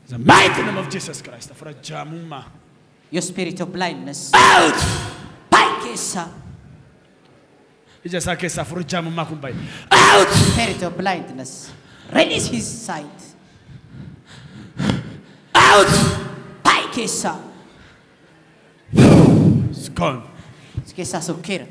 The mighty name of Jesus Christ, for a jamuma. Your spirit of blindness. Out! Baikesa. Ija isaa keessaa hafuurri jaamummaa kun bahe. Out! Spirit of blindness. Release his sight. Out! Baikesa. It's gone. Si keessaa sokkeera.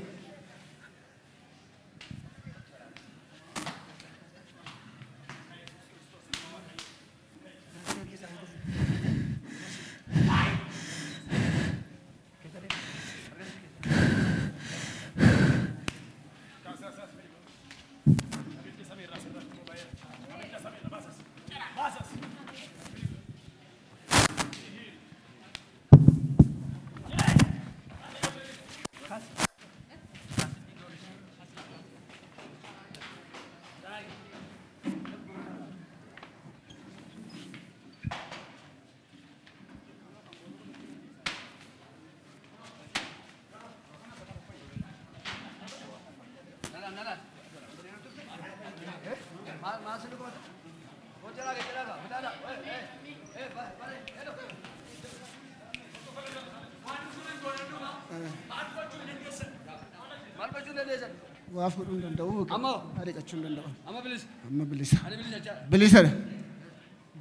Waa fuudhuu hin danda'u. Amma Ariiqachuu hin danda'u. Amma bilisa. Amma bilisa. Ani bilisa jechaa. Bilisa.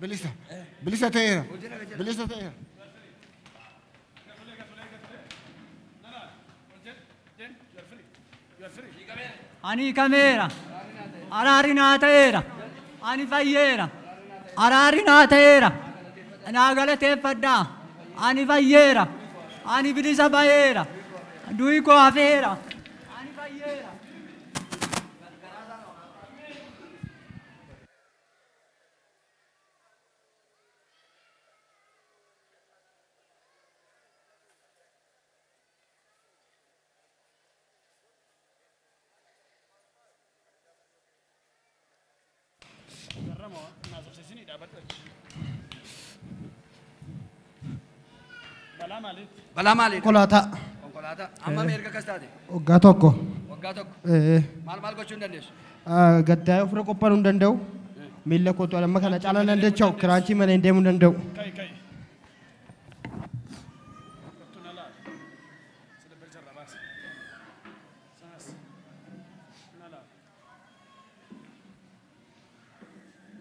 Bilisa. Bilisa ta'eera. Bilisa ta'eera. Ani hiikameera. Araarri naa ta'eera. Ani fayyeera. Araarri naa ta'eera. Naa galateeffadhaa. Ani fayyeera. Ani bilisa ba'eera. Du'i koo hafeera. Ani fayyeera. Balaa maaliitti? Balaa maaliidha? Konkolaataa. Konkolaataa. Amma erga akkas taate? Waggaa tokko. Waggaa tokko. Maal maal gochuu hin dandeessu? Gaddaa ofirra qophaa'uu hin danda'u. Miilla kootu amma kana caalaa nan dacha'u. Kiraanchii malee hin deemuu hin danda'u. Ka'i ka'i. Kottu na laali. Sida bilcharra baasi. Sanas. Na laali.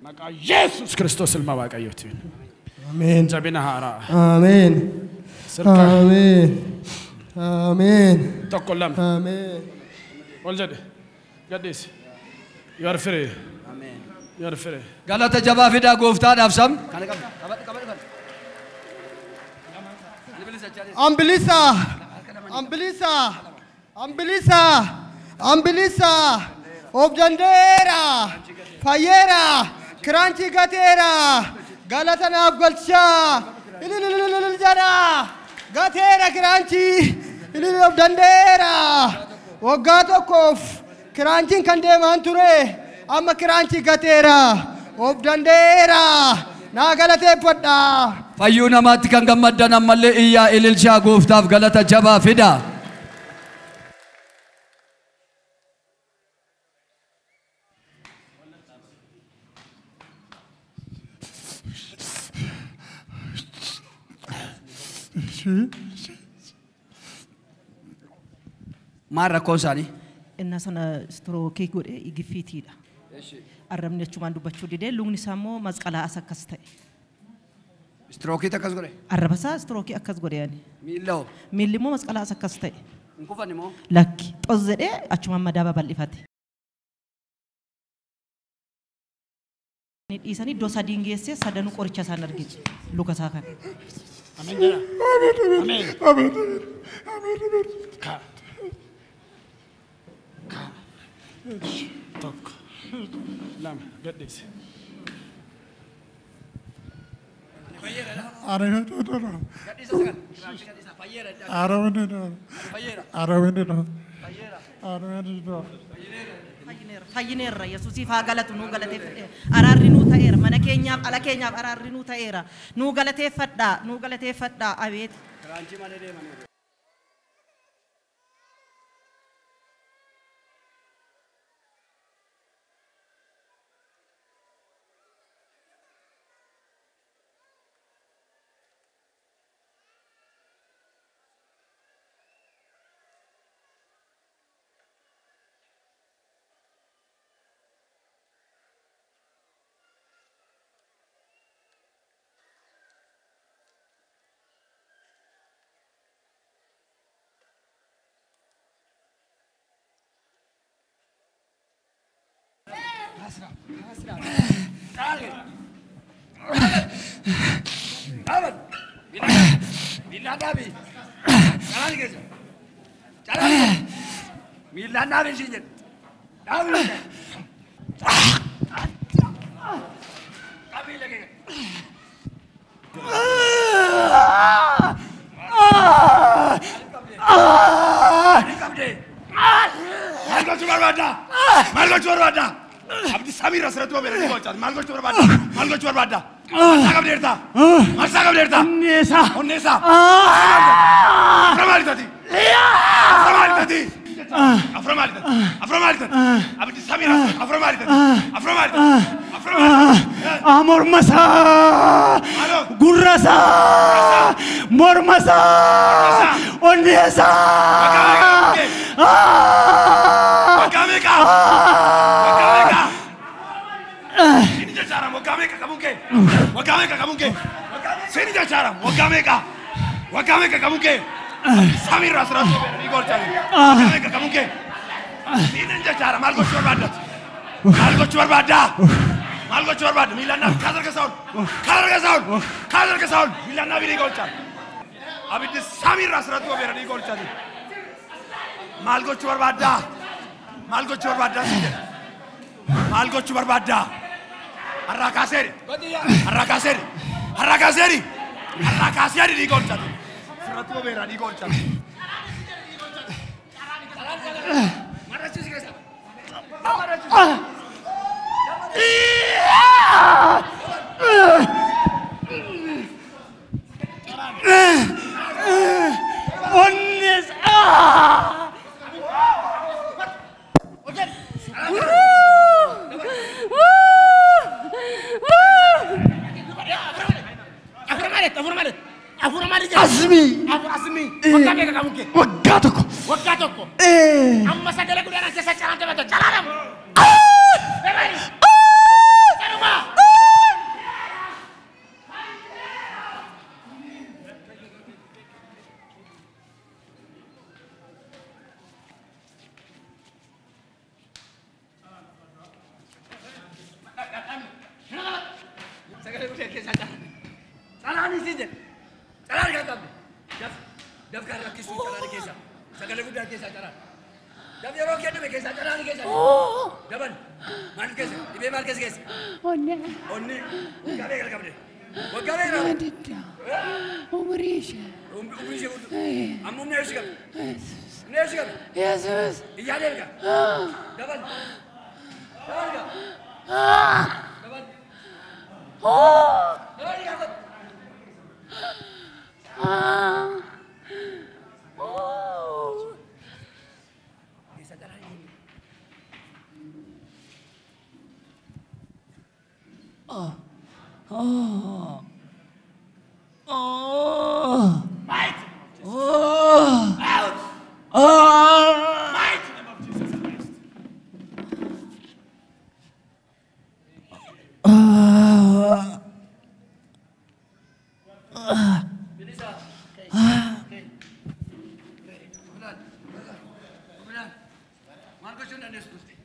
Maqaa Yesuus Kiristoos ilma Waaqayyootiin. Ameen. Jabina haaraa. Ameen. Sirka Ameen. Ameen. tokko lama. Ameen. Ol jedhe. Gadhiisi. You are free. Ameen. You are free. Galata jabaa fidaa gooftaadhaaf sabni. Kana qabdu. Qabadhu qabadhu kana. Ani bilisa jechaa. An bilisa. An bilisa. An bilisa. An bilisa. Of danda'eera. Fayyeera. Kiraanchii gateera. Galata naaf galchaa. Ililililil jedha. Gateera kiraanchii. Ililil of danda'eera. Waggaa tokkoof kiraanchiin kan deemaan ture. Amma kiraanchii gateera. Of danda'eera. Naa galateeffadha. Fayyuu namaatti kan gammaddan ammallee iyyaa ililchaa gooftaaf galata jabaa fidaa. Maal rakkoon isaanii? Innaa sana istirookii godhe giffiitiidha. Arrabni achumaan dubbachuu didee lugni isaa immoo masqalaa as akkas ta'e. Istirookii akkas godhe? Arraba isaa istirookii akkas godhe ani. Miilla hoo? Miilli immoo masqalaa as akkas ta'e. Hin kufanne moo? Lakki xos jedhee achumaan madaa babal'ifate. Dhiisanii iddoo sadiin geessee sadanuu qoricha isaan argite luka isaa kana. Ameen jedha. Ameen. Ameen. Ameen. Ka. Ka. Tokko. Lama. Gadhiisi. Gadhiisa sagal. Gadhiisa fayyeera jechaa. Fayyeera. Fayyeera. Fayyineerra Yesuusiif haa galatu nuu galateeffadhe. Araarri nuu ta'eera mana keenyaaf ala keenyaaf araarri nuu ta'eera. Nuu galateeffadhaa nuu galateeffadhaa abeet. Kiraanchii malee deemaniiru. Mormasa, gurrasa, mormasa, onnesa. Maal gochuu barbaadda? Miilaan naafi kaas harka isaa ol. Kaas harka isaa ol. Kaas harka isaa ol. Miilaan naafi dhiiga olchaa. Abiddi samiirraa asirratti obeera dhiiga olchaa. Maal gochuu barbaadda? Maal gochuu barbaadda? Maal gochuu barbaadda? Harraa kaaseeri. Harraa kaaseeri. Harraa kaaseeri. Harraa kaaseeri dhiiga olchaa. Asirratti obeera dhiiga olchaa. Waggaa tokko. Waggaa tokko. Amma sagalee guddaa keessa caraan taphatu caraaramu.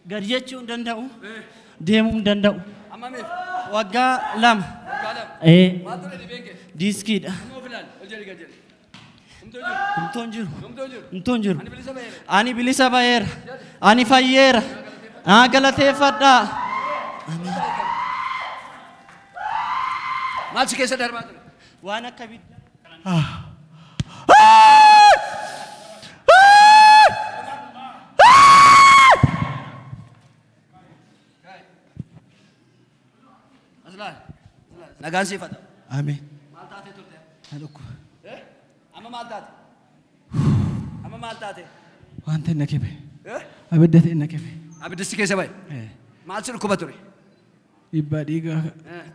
Gad jechuu hin danda'u, deemuu hin danda'u. Waggaa lama. Diiskiidha. Humtoon jiru. Humtoon jiru. Ani bilisa ba'eera. Ani fayyeera. Naa galateeffadhaa. Maal si keessa darbaa ture? Waan akka ibiddaa. As laal. Nagaan siif haa ta'u. Ameen. Maal taatee turte? Na dhukkuba. Eh? Amma maal taate? Amma maal taate? Waan ta'e na kibe. Eh? Abidda ta'e na kibe. Abiddi si keessa ba'e. Maal si dhukkuba ture? Dhiibbaa dhiigaa,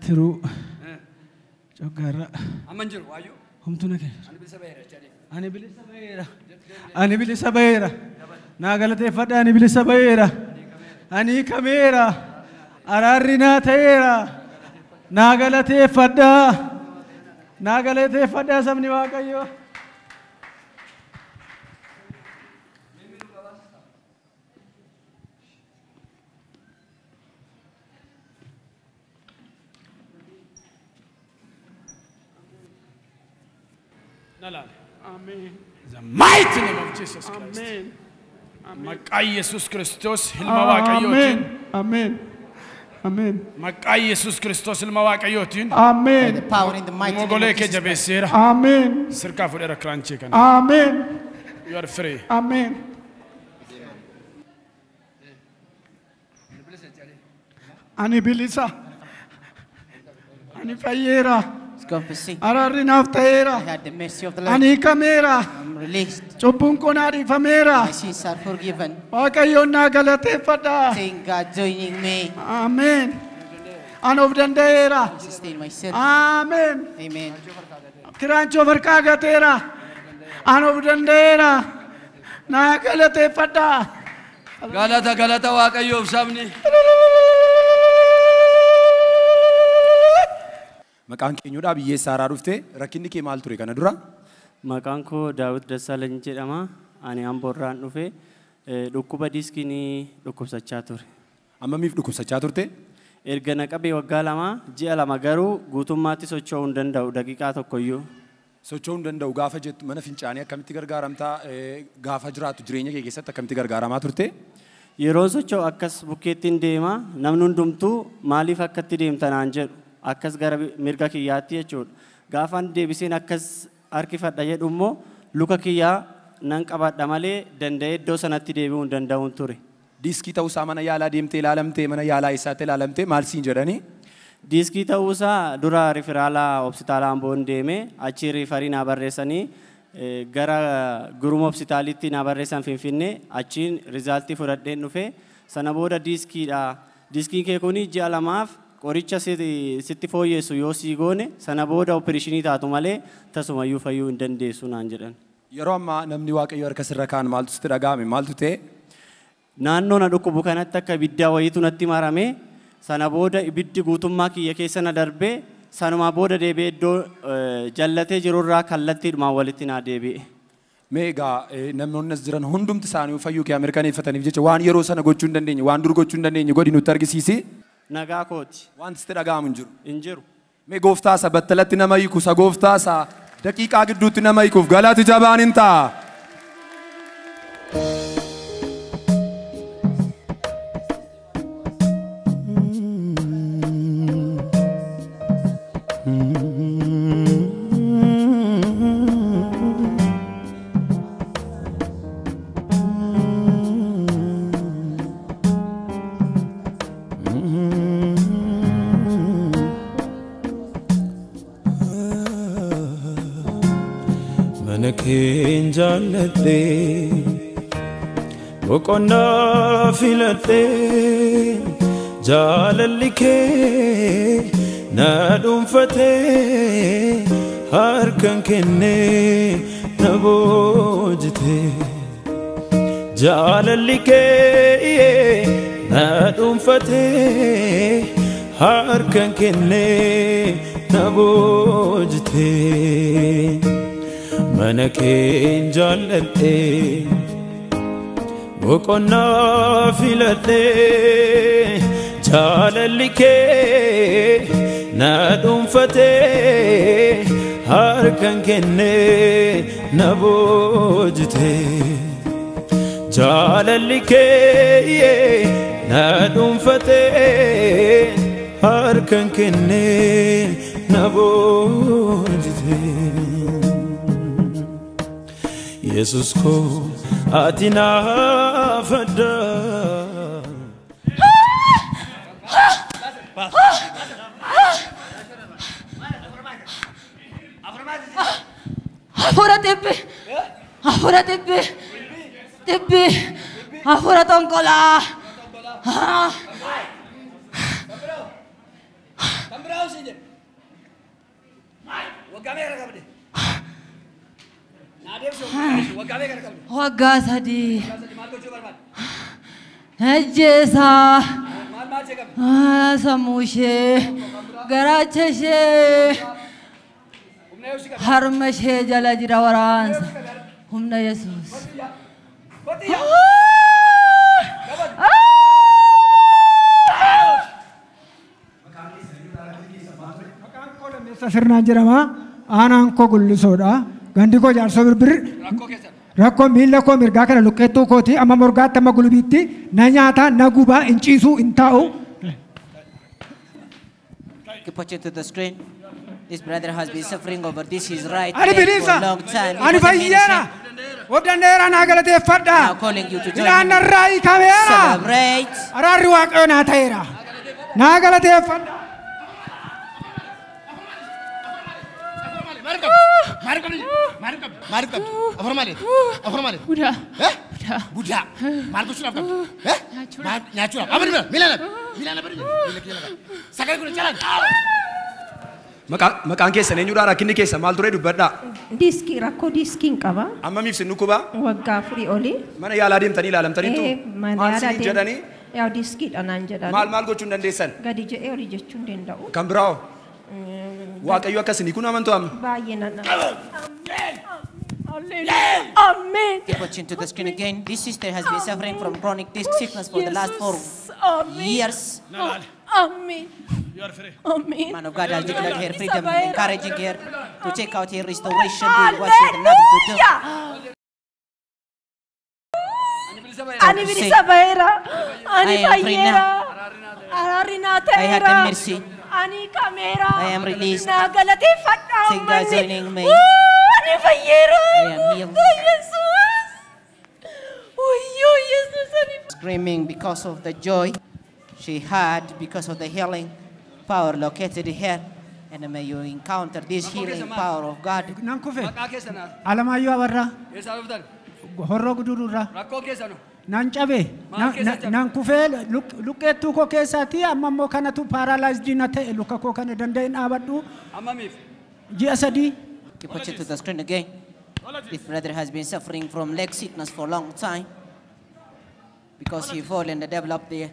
tiruu, coggaarraa. Amma hin jiru waayyuu. Homtuu na kenna. Ani bilisa ba'eera jedhee. Ani bilisa ba'eera. Ani bilisa ba'eera. Naa galateeffadha, ani bilisa ba'eera. Ani hiikameera. Araarri naa ta'eera. Naa galateeffadha. Naa galateeffadha sabni Waaqayyoo. Na laale. Ameen. The mighty name of Jesus Christ. Ameen. Maqaa Yesuus Kiristoos ilma Waaqayyootiin. Ameen. Ameen. Maqaa Yesuus Kiristoos ilma Waaqayyootiin. Ameen. The power in the mighty name Mogolee of kee Jesus Christ. jabeesseera. Ameen. Sirkaa fuudheera kiraanchii kana. Ameen. You are free. Ameen. Ani bilisa. Ani fayyeera. It's confessing. Araarri naaf ta'eera. I had the mercy of the Lord. Ani hiikameera. I'm released. Cubbuun koo naa dhiifameera. My sins are forgiven. Waaqayyoon naa galateeffadha. Thank God joining me. Ameen. Ani of danda'eera. I sustain myself. Ameen. Amen. Kiraanchoo harkaa gateera. Ani of danda'eera. Naa galateeffadha. Galata galata Waaqayyoof sabni. Maqaan keenyuudhaa biyya eessaa dhufte? Rakkinni kee maal ture kana dura? Maqaan koo Daawit Dassaalany jedhama. Ani Amboorraan dhufe. Dhukkuba diiskiin dhukkubsachaa ture. Ammamiif dhukkubsachaa turte? Erga na qabee waggaa 2, ji'a 2 garuu guutummaatti socho'uu hin danda'u daqiiqaa tokkoyyuu. Socho'uu hin danda'u gaafa jettu mana fincaanii akkamitti gargaaramtaa, gaafa jiraattu jireenya kee keessatti akkamitti gargaaramaa turte? Yeroo socho'u akkas bukkeettiin deema, namni hundumtuu maaliif akkatti deemta naan jedhu, akkas gara mirga kiyyaatti jechuudha. Gaafan deebiseen akkas harkifadha jedhu immoo luka kiyyaa nan qabadha malee danda'ee iddoo sanatti deebi'uu hin danda'uun ture. Diiskii ta'uusaa mana yaalaa deemtee ilaalamtee, mana yaalaa eessaatti ilaalamtee, maal siin jedhanii? Diiskii ta'uusaa dura riferaalaa hospitaala Amboon deeme, achi riifarii naa barreessanii gara guruma hospitaalitti naa barreessan Finfinnee, achiin rizaaltii fudhadheen dhufe. Sana booda diiskiidha. Diiskiin kee kuni ji'a 2f qoricha sitti fooyyessu yoo sii goone sana booda opereeshinii taatu malee tasumayyuu fayyuu hin dandeessu naan jedhan. Yeroo ammaa namni Waaqayyo harka sirra kaan maaltu sitti dhaga'ame, maaltu ta'e? Naannoo na dhukkubu kanatti akka ibiddaa wayiitu natti marame, sana booda ibiddi guutummaa kiyya keessa na darbe, sanumaa booda deebi'ee iddoo jallatee jirurraa kallattiidhumaan walitti naa deebi'e. Mee egaa namoonni as jiran hundumti isaanii fayyuu kee mirkaneeffataniif jecha waan yeroo sana gochuu hin dandeenye, waan dur gochuu hin dandeenye godhi nutti argisiisi. Nagaa kooti. Wanti sitti dhaga'amu hin jiru. Hin jiru. Mee gooftaa isa battalatti nama hiiku, isa gooftaa isa daqiiqaa gidduutti nama hiikuuf galati jabaan hin ta'a. Mana keen jaalladhee, boqonnaa filadhee, jaalalli kee na dhuunfatee, harkaan kennee na boojitee. Jaalalli kee na dhuunfatee, harkaan kennee na boojitee. Mana keen jaalladhee, boqonnaa filadhee, jaalalli kee na dhuunfatee, harkaan kennee na boojitee. Jaalalli kee na dhuunfatee, harkaan kennee na boojitee. Yesus koo ati naaf adda. Hafuura xibbi. Hafuura xibbi. Xibbi. Hafuura xonqolaa. Waggaa 3. Ajjeesaa. Sammuu ishee, garaacha ishee, harma ishee jala jira waraansa. Humna Yesuus. Sirnaan jedhama. Aanaan koo gullisoodha. Gandi koo jaarsoo birbir. Rakkoo miila koo mirgaa kana luqqeettuu kooti amma morgaatti amma gulubiitti na nyaata na gubaa hin ciisuu hin taa'u. Keep watching to the screen. This brother has been suffering over this his right Ani leg for bilisa. a long time. Ani fayyeera. Of danda'eera naa galateeffadha. Now calling you to join Midhaan him. narraa hiikameera. Celebrate. Araarri Waaqayyoo naa ta'eera. Naa galateeffadha. Maaliif qabdi? Afur maaliif? Afur maaliif? Budaa. Budaa. Maal gochuudhaaf qabdi? Nyaachuudhaaf. Abadi bira miila lafa. Miila lafa miila kiyya lafa. Sagalee kun jalaan. Maqaan keessan eenyudha? Rakkinni keessan maal ture dubbadhaa? Diiskii rakkoo diiskiin qaba. Ammamiif sin dhukkuba? Waggaa 4 olii. Mana yaalaa deemtanii ilaalamtaniittu? Mana Maal yaalaa siniin jedhanii? Yaa diiskiidha naan jedhani. Maal maal gochuu hin dandeessan? Gadi jedhee olii jechuu hin danda'u. Kan biraa hoo? Waaqayyo akkasii kun amantuu amma? Baay'ee nan Amen. Keep watching to the screen again. This sister has been suffering from chronic disc sickness for the last 4 years. Amen. Amen. Man of God has declared her freedom and encouraging her to check out her restoration, doing what she is unable to do. Ani bilisa ba'eera. Ani I am free fayyeera. now. Araarri naa I had the ta'eera. mercy. Ani kameera. I am released. Naa galateeffadha Thank God uummanni. joining me. Ani fayyeera. I am healed. Yesuus. Wayyoo Yesuus ani Screaming because of the joy she had, because of the healing power located here. And may you encounter this healing power of God. Nan kufe. Alamaayyoo Abarraa. Horroo Guduruurraa. Nan cabe. Nan kufee luqqeettuu koo keessaati amma immoo kanatu paaraalaayizii na ta'e luka koo kana danda'een dhaabadhu. Ji'a 3. Keep watching to the screen again. This brother has been suffering from leg sickness for a long time because he fell and developed the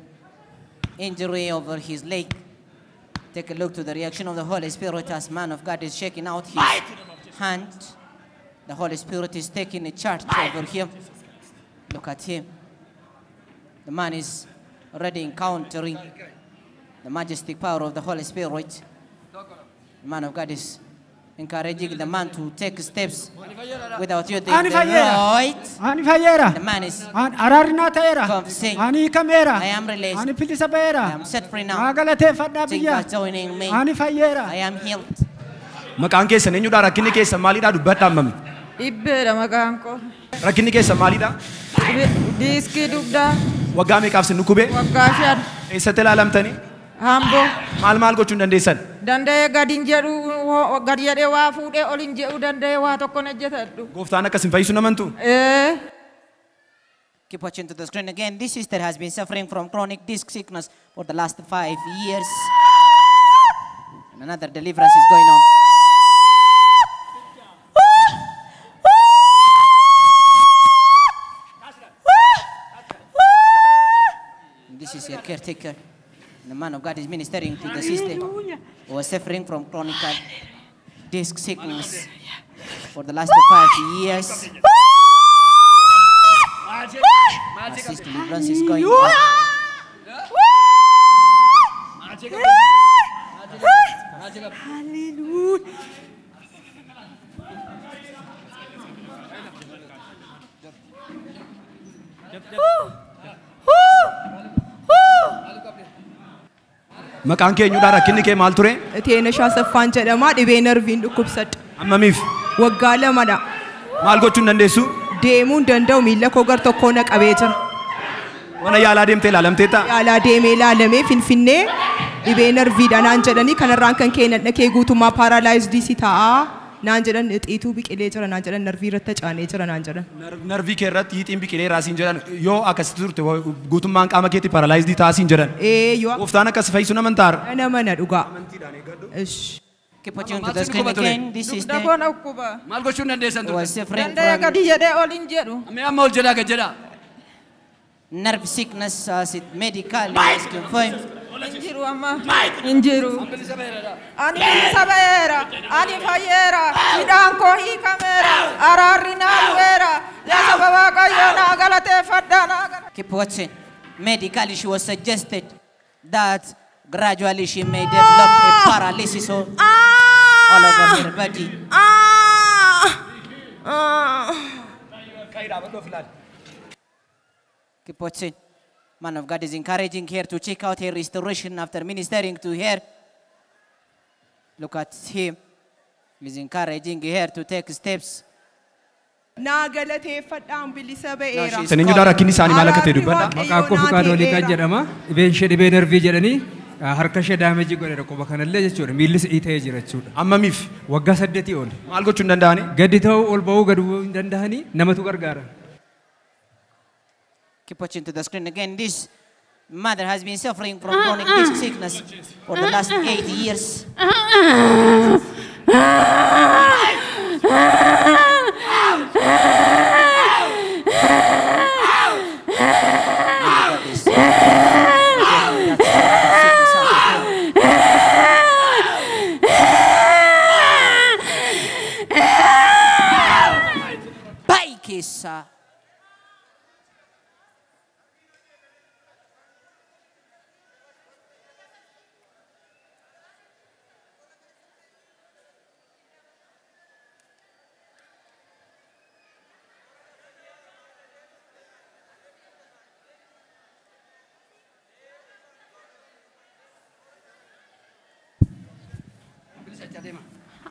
injury over his leg. Take a look to the reaction of the Holy Spirit as man of God is shaking out his hand. The Holy Spirit is taking a charge over him. Look at him. The man is already encountering the majestic power of the Holy Spirit. The man of God is encouraging the man to take steps without using Ani the fayyeera. right. Ani fayyeera. The man is Araarri naa ta'eera. confessing. Ani hiikameera. I am released. Ani bilisa ba'eera. I am set free now. Naa galateeffadhaa Thank biyya. God joining me. Ani fayyeera. I am healed. Maqaan keessan eenyudha? Rakkinni keessan maalidha? Dubbadhaa ammami? Dhibbeedha maqaan koo. Rakkinni keessan maalidha? Diiskii dugdaa. Waggaa meeqaaf sin dhukkube? Waggaa 5. Eessatti ilaalamtanii? Hamboo. Maal maal gochuu hin dandeessan? Danda'ee gadi hin jedhu gadi jedhee waa fuudhee ol hin jedhu danda'ee waa tokko hin hojjetadhu. Gooftaan akkas hin fayyisu namantu? Ee. Keep watching to the screen again. This sister has been suffering from chronic disc sickness for the last 5 years. And another deliverance is going on. This is your caretaker. The man of God is ministering to the sister who was suffering from chronic disc sickness for the last 5 years. As this deliverance is going on. Hallelujah. Maqaan kee eenyudha? Rakkinni kee maal ture? Teenashaa Saffaan jedhama. Dhibee narviin dhukkubsadha. Ammamiif? Waggaa 2dha. Maal gochuu hin dandeessu? Deemuu hin danda'u. Miila koo gar tokkoo na qabee jira. Mana yaalaa deemtee ilaalamteetta? Yaalaa deemee ilaalamee Finfinnee dhibee narviidha naan jedhanii kanarraan kan kee nadha kee guutummaa paaraalaayizidii si ta'a. Naan jedhan xiituu biqilee jira naan jedhan narvii irratti caanee jira naan jedhan. Narvii kee irratti hiixiin biqilee raasiin jedhan yoo akkasitti turte guutummaan qaama keetti paralaayizii taasiin jedhan. Ee yoo Gooftaan akkas fayyisu nama hin taara. Nama mana dhugaa. Ish. Keep watching to the screen again. This is Dugda the koo na dhukkuba. Maal gochuu hin dandeessan turte? was suffering Danda'ee from gadi jedhee ol hin jedhu. Mee amma ol jedhaa gad jedhaa. nerve sickness as it medically was confirmed. Hin jiru amma. Hin jiru. Ani bilisa ba'eera. Ani fayyeera. Hidhaan koo hiikameera. Araarri naa bu'eera. Yaa saba Waaqayyoo naa galateeffadhaa naa galateeffadhaa. Keep watching. Medically, she was suggested that gradually she may develop a paralysis all over her body. Keep watching. Man of God is encouraging her to check out her restoration after ministering to her. Look at him. He's encouraging her to take steps. Naa galateeffadhaan bilisa ba'eera. Isin eenyudha rakkinni isaanii maal akka ta'e dubbadha. Maqaan koo Fiqaaduu Oliiqaa jedhama. Dhibeen ishee dhibee nervii jedhanii harka ishee daameejii godheera quba kanallee jechuudha. Miillis dhiitee jira jechuudha. Ammamiif? Waggaa 8 ol. Maal gochuu hin danda'anii? Gadi ta'uu ol ba'uu gadi bu'uu hin danda'anii namatu gargaara. Keep watching to the screen again. This mother has been suffering from chronic disc sickness for the last 8 years. Baikisa.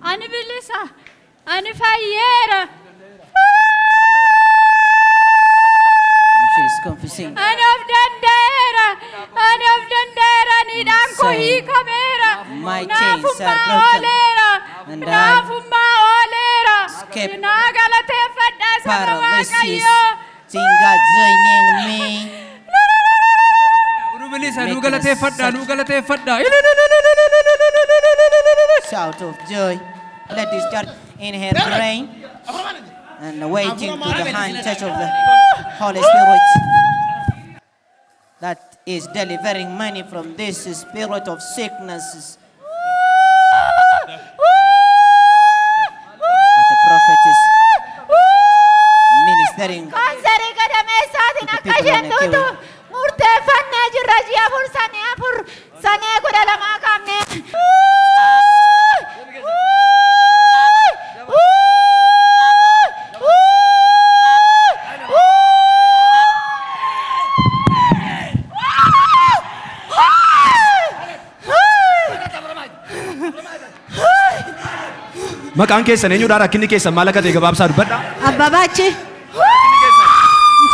Ani bilisa. Ani fayyeera. She is confessing. Ani of danda'eera. Ani of danda'eera. Hidhaan koo hiikameera. My chains are Naafummaa broken. ooleera. And I Naafummaa ooleera. escape Naa galateeffadhaa saba paralysis. Waaqayyoo. Tinga joining me. Nu bilisa nu Making a galateeffadhaa nu such galateeffadhaa. shout of joy. Let discharge in her brain and waiting to the hand touch of the Holy Spirit that is delivering many from this spirit of sicknesses. That the prophet is ministering Kaansarii gadameessaatiin to the akka people on isheen the duutu queue. murteeffannee jirra ji'a 4 sanii 4 sanii 12 qabne. Maqaan keessan eenyudha rakkinni keessan maal akka ta'e gabaabsaa dubbadha. Abbabaachi.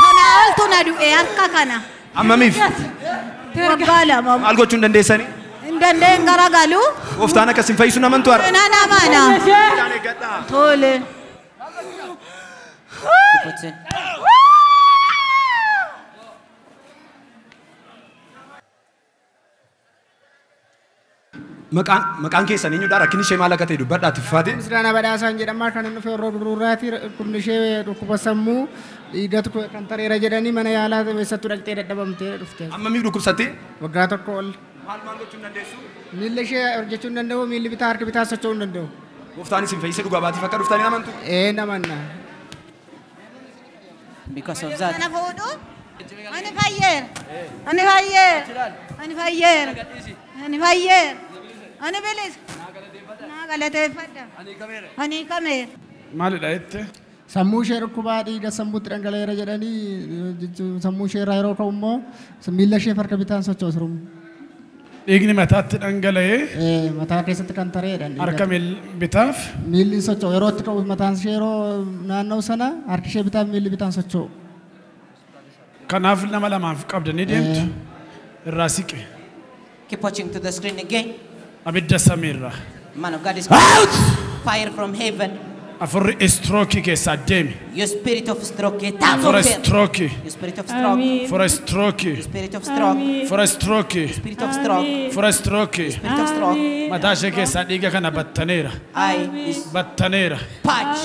Kana oltu na du'e harka kana. Ammamiif? Waggaa 2. Maal gochuu hin dandeessanii? Hin dandeenye garagalu. Gooftaan akkas hin fayyisu namantu har'a. Nan amana. Tole. Keep watching. Maqaan keessan eenyudha rakkinni ishee maal akka ta'e dubbadha ati faate. Misraana badhaasaan jedhama kan inni dhufe yeroo duruurraati dhukkubni ishee dhukkuba sammuu dhiigatu kan tareera jedhanii mana yaalaa eessattuu dhaqxee dadhabamtee dhufte. Ammamiif dhukkubsatte? Waggaa 1 ol. Maal maal gochuu hin dandeessu? Miilli ishee hojjechuu hin danda'u, miilli bitaa harki bitaa socho'uu hin danda'u. Gooftaan isin fayyisee dhugaa baatiif akka dhuftanii amantu? Ee namanna. Because of that. Kana fuudhu. Ani fayyeera. Ani fayyeera. Ani fayyeera. Ani fayyeera. Ani bilisa. Naa galateeffadha. Ani kameera. Maalidha jette? Sammuu ishee dhukkubaa dhiiga sammuutti dhangala'eera jedhanii sammuu ishee irraa yeroo ka'u immoo miilla ishee harka bitaan sochoosu. Dhiigni mataatti dhangala'ee Mataa keessatti kan tareedha. harka bitaaf Miilli socho'u yeroo itti ka'u mataan ishee yeroo naanna'u sana harki ishee bitaaf miilli bitaan socho'u. Kanaaf nama lamaaf qabdanii deemtu irraa siqe. Keep watching to the screen again. Abidda samiirraa. Man of God is Out! Fire from heaven. Hafuurri stroke keessaa deemi. Your spirit of stroke, get out Hafuura of here. stroke. Your spirit of stroke. Hafuura stroke. Spirit of stroke. Hafuura stroke. Spirit of stroke. Hafuura stroke. Spirit of stroke. Mataa ishee keessaa dhiiga kana battaneera. I is Battaneera. patch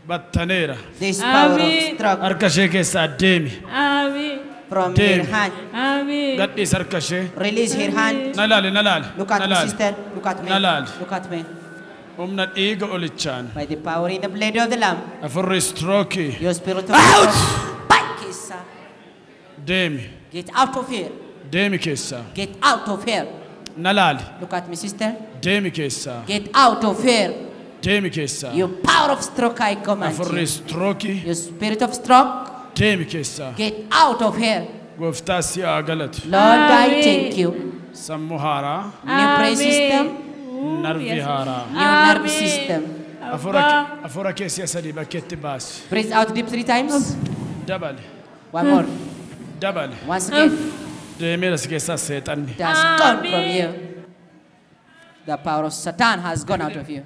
Battaneera. this power of stroke Harka ishee keessaa deemi. Ameen. from her Deemi. hand. Ameen. Gadhiis harka ishee. Release her hand. Na ilaali, na ilaali. Look at Na me, ilaali. sister. Look at me. Na ilaali. Look at me. Humna dhiiga olichaan. By the power in the blood of the Lamb, Hafuurri stroke. your spirit of stroke, back keessaa. Deemi. Get out of here. Deemi keessaa. Get out of here. Na ilaali. Look at me, sister. Deemi keessaa. Get out of here. Deemi keessaa. Your power of stroke, I command Hafuurri you. stroke. Your spirit of stroke, Deemi keessaa. get out of here. Gooftaa si haa galatu. Lord, I thank you. Sammuu haaraa. New brain system, Narvii haaraa. new nerve system. Hafuura keessaa sadii bakkeetti baasi. Breathe out deep 3 times. Dabali. One more. Dabali. Once again. Deemeera si keessaa seexanni. It has gone from you. The power of Satan has gone out of you.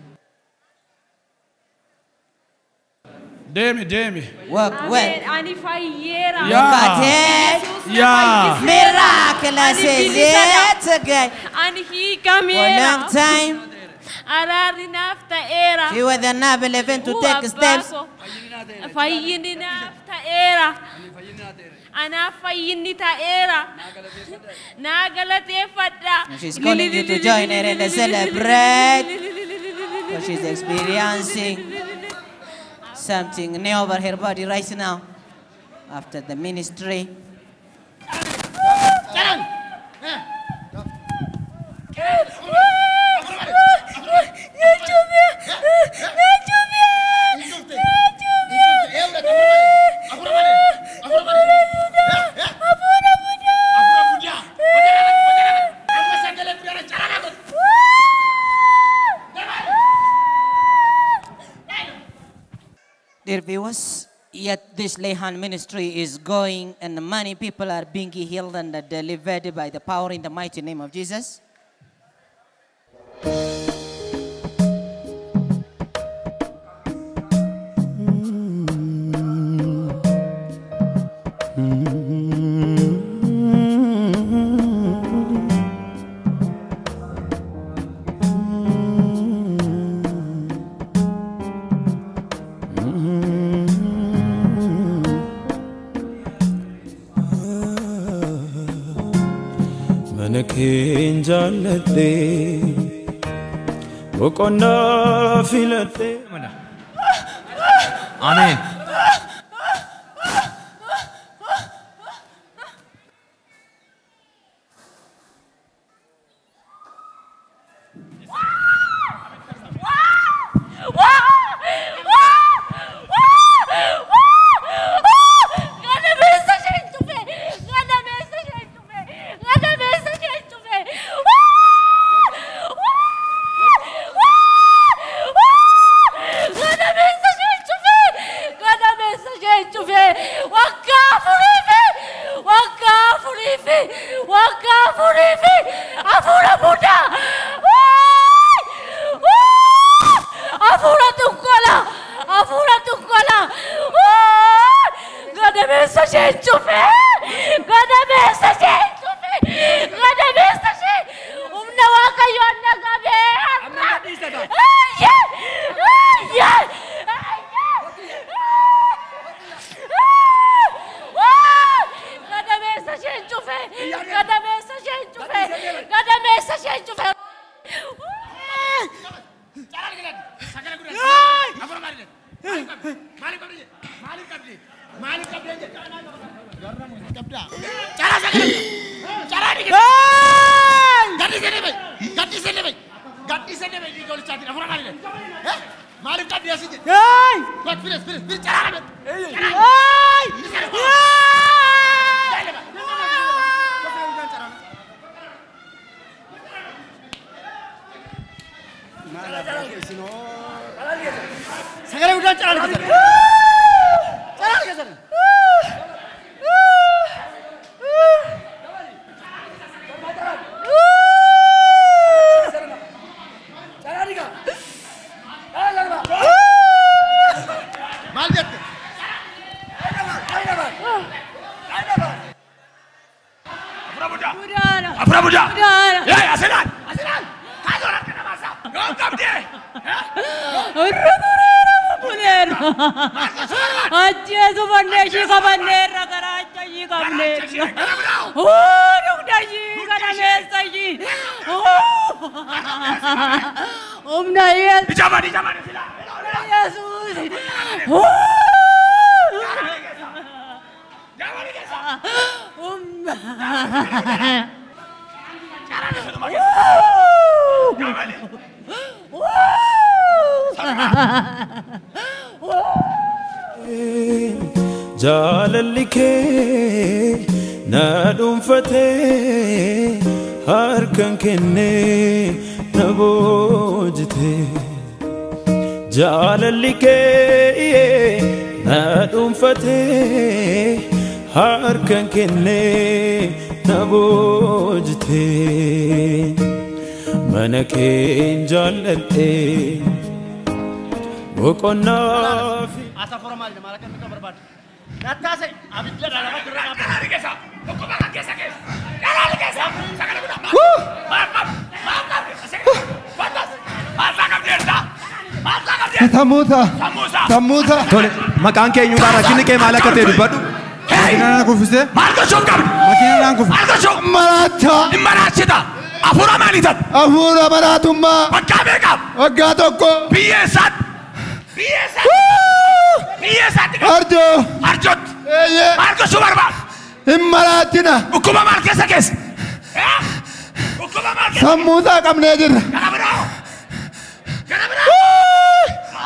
Deemi, deemi. Work well. Ameen. Ani fayyeera. Look at it. Yesuus na Yaa. fayyiseera. Miraculous Ani is bilisadha. it again. Ani For a hiikameera. long time, Araarri naaf ta'eera. she was unable even to Uu, take abbaa steps. koo. Fayyinni naaf ta'eera. Anaaf fayyinni ta'eera. Naa galateeffadha. And she's calling you to join her and celebrate. But she's experiencing something new over her body right now after the ministry. Dear viewers, yet this Lay Hand ministry is going and many people are being healed and delivered by the power in the mighty name of Jesus. Mana keen jaalladhee boqonnaa filadhee. Ameen. Irra bubbuleera. Ajjeesu mannee ishii qabanneerra garaacha ishii qabneerra. Dugda ishii gadameessa ishii. Humna Yesuus. Yesuus. Humna. Jaalalli kee na dhuunfatee harkaan kennee na boojite. Jaalalli kee na dhuunfatee harkaan kennee na boojite. Mana keen jaalladhee boqonnaa fi. Asafora maal maal akka inni barbaadu. Nattaase abidda dhala dura Dhalali keessa dhukkuba kan keessa keessa. Dhalali keessa sagalee guddaa. Maal qabdi? Maal qabdi? Maal qabdi? Maal qabdi? Sammuusa. Sammuusa. Tole maqaan keenyuudhaa rakkinni kee maal akka ta'e dubbadhu. Makiinaan kuffisee. Maal gochuun qabdi? Makiinaan kuffise. Maal gochuun? Maraacha. Maraachita. Hafuura maalii taate? Hafuura maraatummaa. Waggaa meeqa? Waggaa tokko. Biyya eessaatti? Biyya eessaatti? Biyya eessaatti? Arjoo. Arjootti. Eeyyee. Maal gochuu barbaada? Hin maraachina. Dhukkuba maal keessa keessa? Dhukkuba maal keessa? Sammuusaa qabnee jirra. Gara biraa. Gara biraa.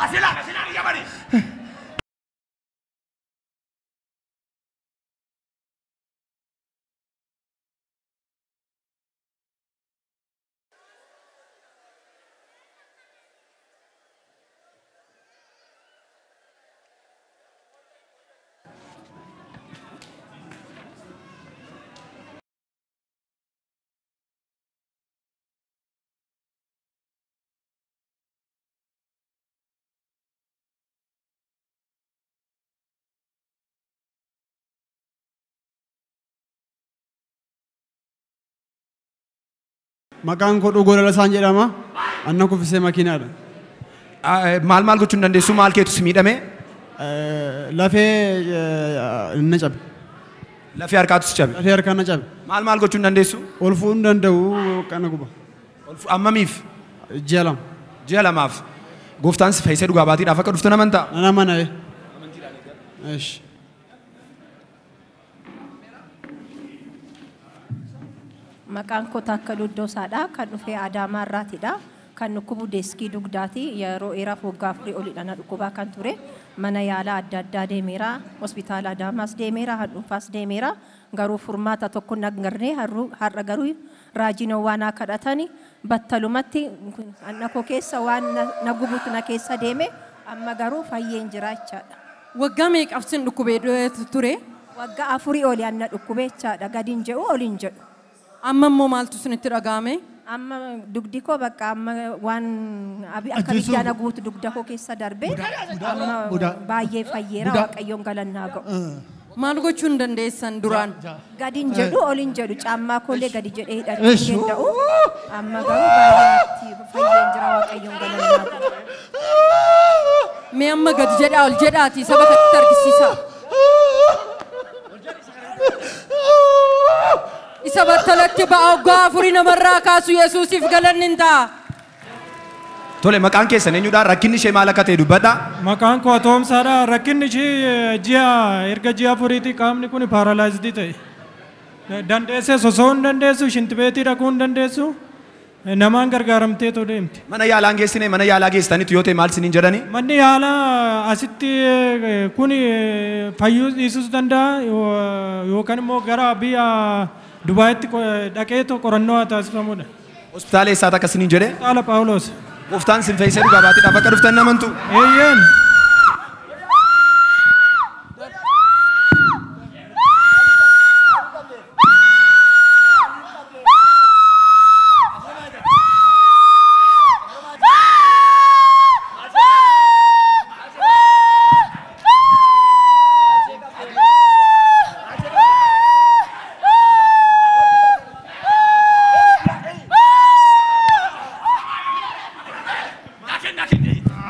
Asilaa asilaa biyya bari. Maqaan koo Dhugoo Lalasaan jedhama. Anna kuffisee makiinaadha. Maal maal gochuu hin dandeessu? Maal keetu si miidhame? Lafee na cabe. Lafee harkaatu si cabe? Lafee harkaa na cabe. Maal maal gochuu hin dandeessu? Ol fuudhuu hin danda'u kana guba. Ammamiif? Ji'a lama. Ji'a lamaaf. Gooftaan si fayyisee dhugaa baatiidhaaf akka dhuftu amantaa? Nan amana. Eesh. Maqaan koo Taakkaluu Iddoosaadha. Kan dhufe Adaamaa irraatidha. Kan dhukkubu deeskii dugdaati. Yeroo dheeraaf waggaa afurii oliidha na dhukkubaa kan ture. Mana yaalaa adda addaa deemeera. Hospitaala Adaamaas deemeera. Handhuunfaas deemeera. Garuu furmaata tokko hin agarree har'a garuu raajiin waan naa kadhatani battalumatti anna koo keessa waan na gubutu na keessa deeme amma garuu fayyeen jira jechaadha. Waggaa meeqaaf sin dhukkubee ture? Waggaa afurii oli anna dhukkubee jechaadha. Gadi hin jedhu ol hin jedhu. Amma immoo maaltu isinitti dhaga'ame? Amma dugdi koo bakka amma waan akka biddaa na guutu dugda koo keessa darbe amma baay'ee fayyeera Waaqayyoon galannaa ga'u. Maal gochuu hin dandeessan duraan? Gadi hin jedhu ol hin jedhu caammaa koollee gadi jedhee hidhachuu hin danda'u. Amma garuu baay'ee fayyeen jira Waaqayyoon galannaa ga'u. Mee amma gadi jedhaa ol jedhaatii saba kanatti argisiisaa. Isa battalatti ba'a waggaa afurii namarraa kaasu Yesuusiif galanni hin ta'a. Tole maqaan keessan eenyudha? Rakkinni ishee maal akka ta'e dubbadhaa. Maqaan koo Atoomsaadha. Rakkinni ishee ji'a erga ji'a afuriitii qaamni kun paaralaayizidii ta'e. Dandeessee sosso'uu hin dandeessu, shintibeetii dhaquu hin dandeessu. Namaan gargaaramteetoo deemti. Mana yaalaa hin geessine, mana yaalaa geessitanitti yoo ta'e maal isiniin jedhani? Manni yaalaa asitti kun fayyuu dhiisuus danda'a yookaan immoo gara biyya Dubaayitti dhaqeetoo qorannoo haa taasifamudha. Hospitaala eessaati akka isiniin jedhe? Hospitaala Phaawulos. Gooftaan sin fayyisee dhugaa baatiidhaaf akka dhuftan hin amantu? Eeyyeen.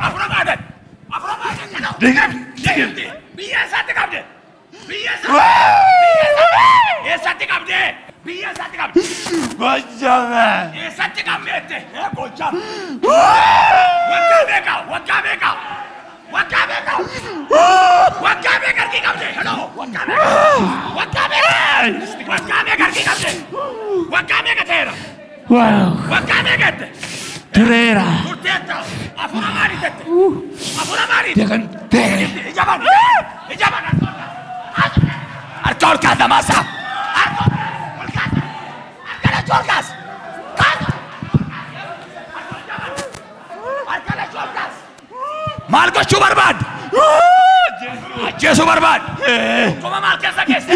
Afura Digimti. Biyya eessaatti qabde? Biyya eessaatti qabde? Biyya eessaatti qabde? Goojjam. Eessatti qabdeette? Goojjam. Waggaa meeqa? Waggaa meeqa? Waggaa meeqa? Waggaa meeqa harki qabde? Hello. Waggaa meeqa? Waggaa meeqa? Waggaa meeqa harki qabde? Waggaa meeqa ta'eera? Waggaa meeqa jette? Tureera. Turteetta. Afura maalii jette? Afura maalii? Ija bani. Ija bani. Harka ol kaasa maasaa. Harka ol kaasa. Harka lachuu ol kaasa. Kaasa. Harka lachuu ol kaasa. Maal gochuu barbaadde? Ajjeesuu barbaadde? Kuma maal keessa geesse?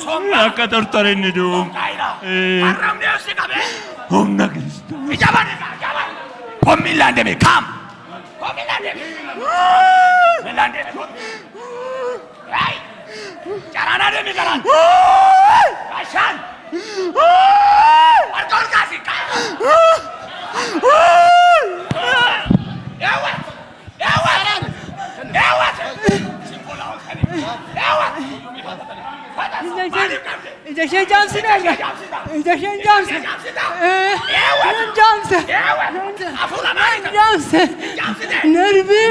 Somba. Akka tortoreen ni du'u. Haramni si qabee? Humna Kiristoos. Ija bani. Ija bani. Kom miilaan deemi. Kaam. Kom miilaan deemi. Miilaan deemi. Hey! Carana deemi karaan. Kashaan. Harka ol kaasi. Eewwat. Eewwat. Eewwat. Eewwat. Ija isheen jaamsineerra. Ija isheen jaamse. Jaamse. Jaamse. Nervi.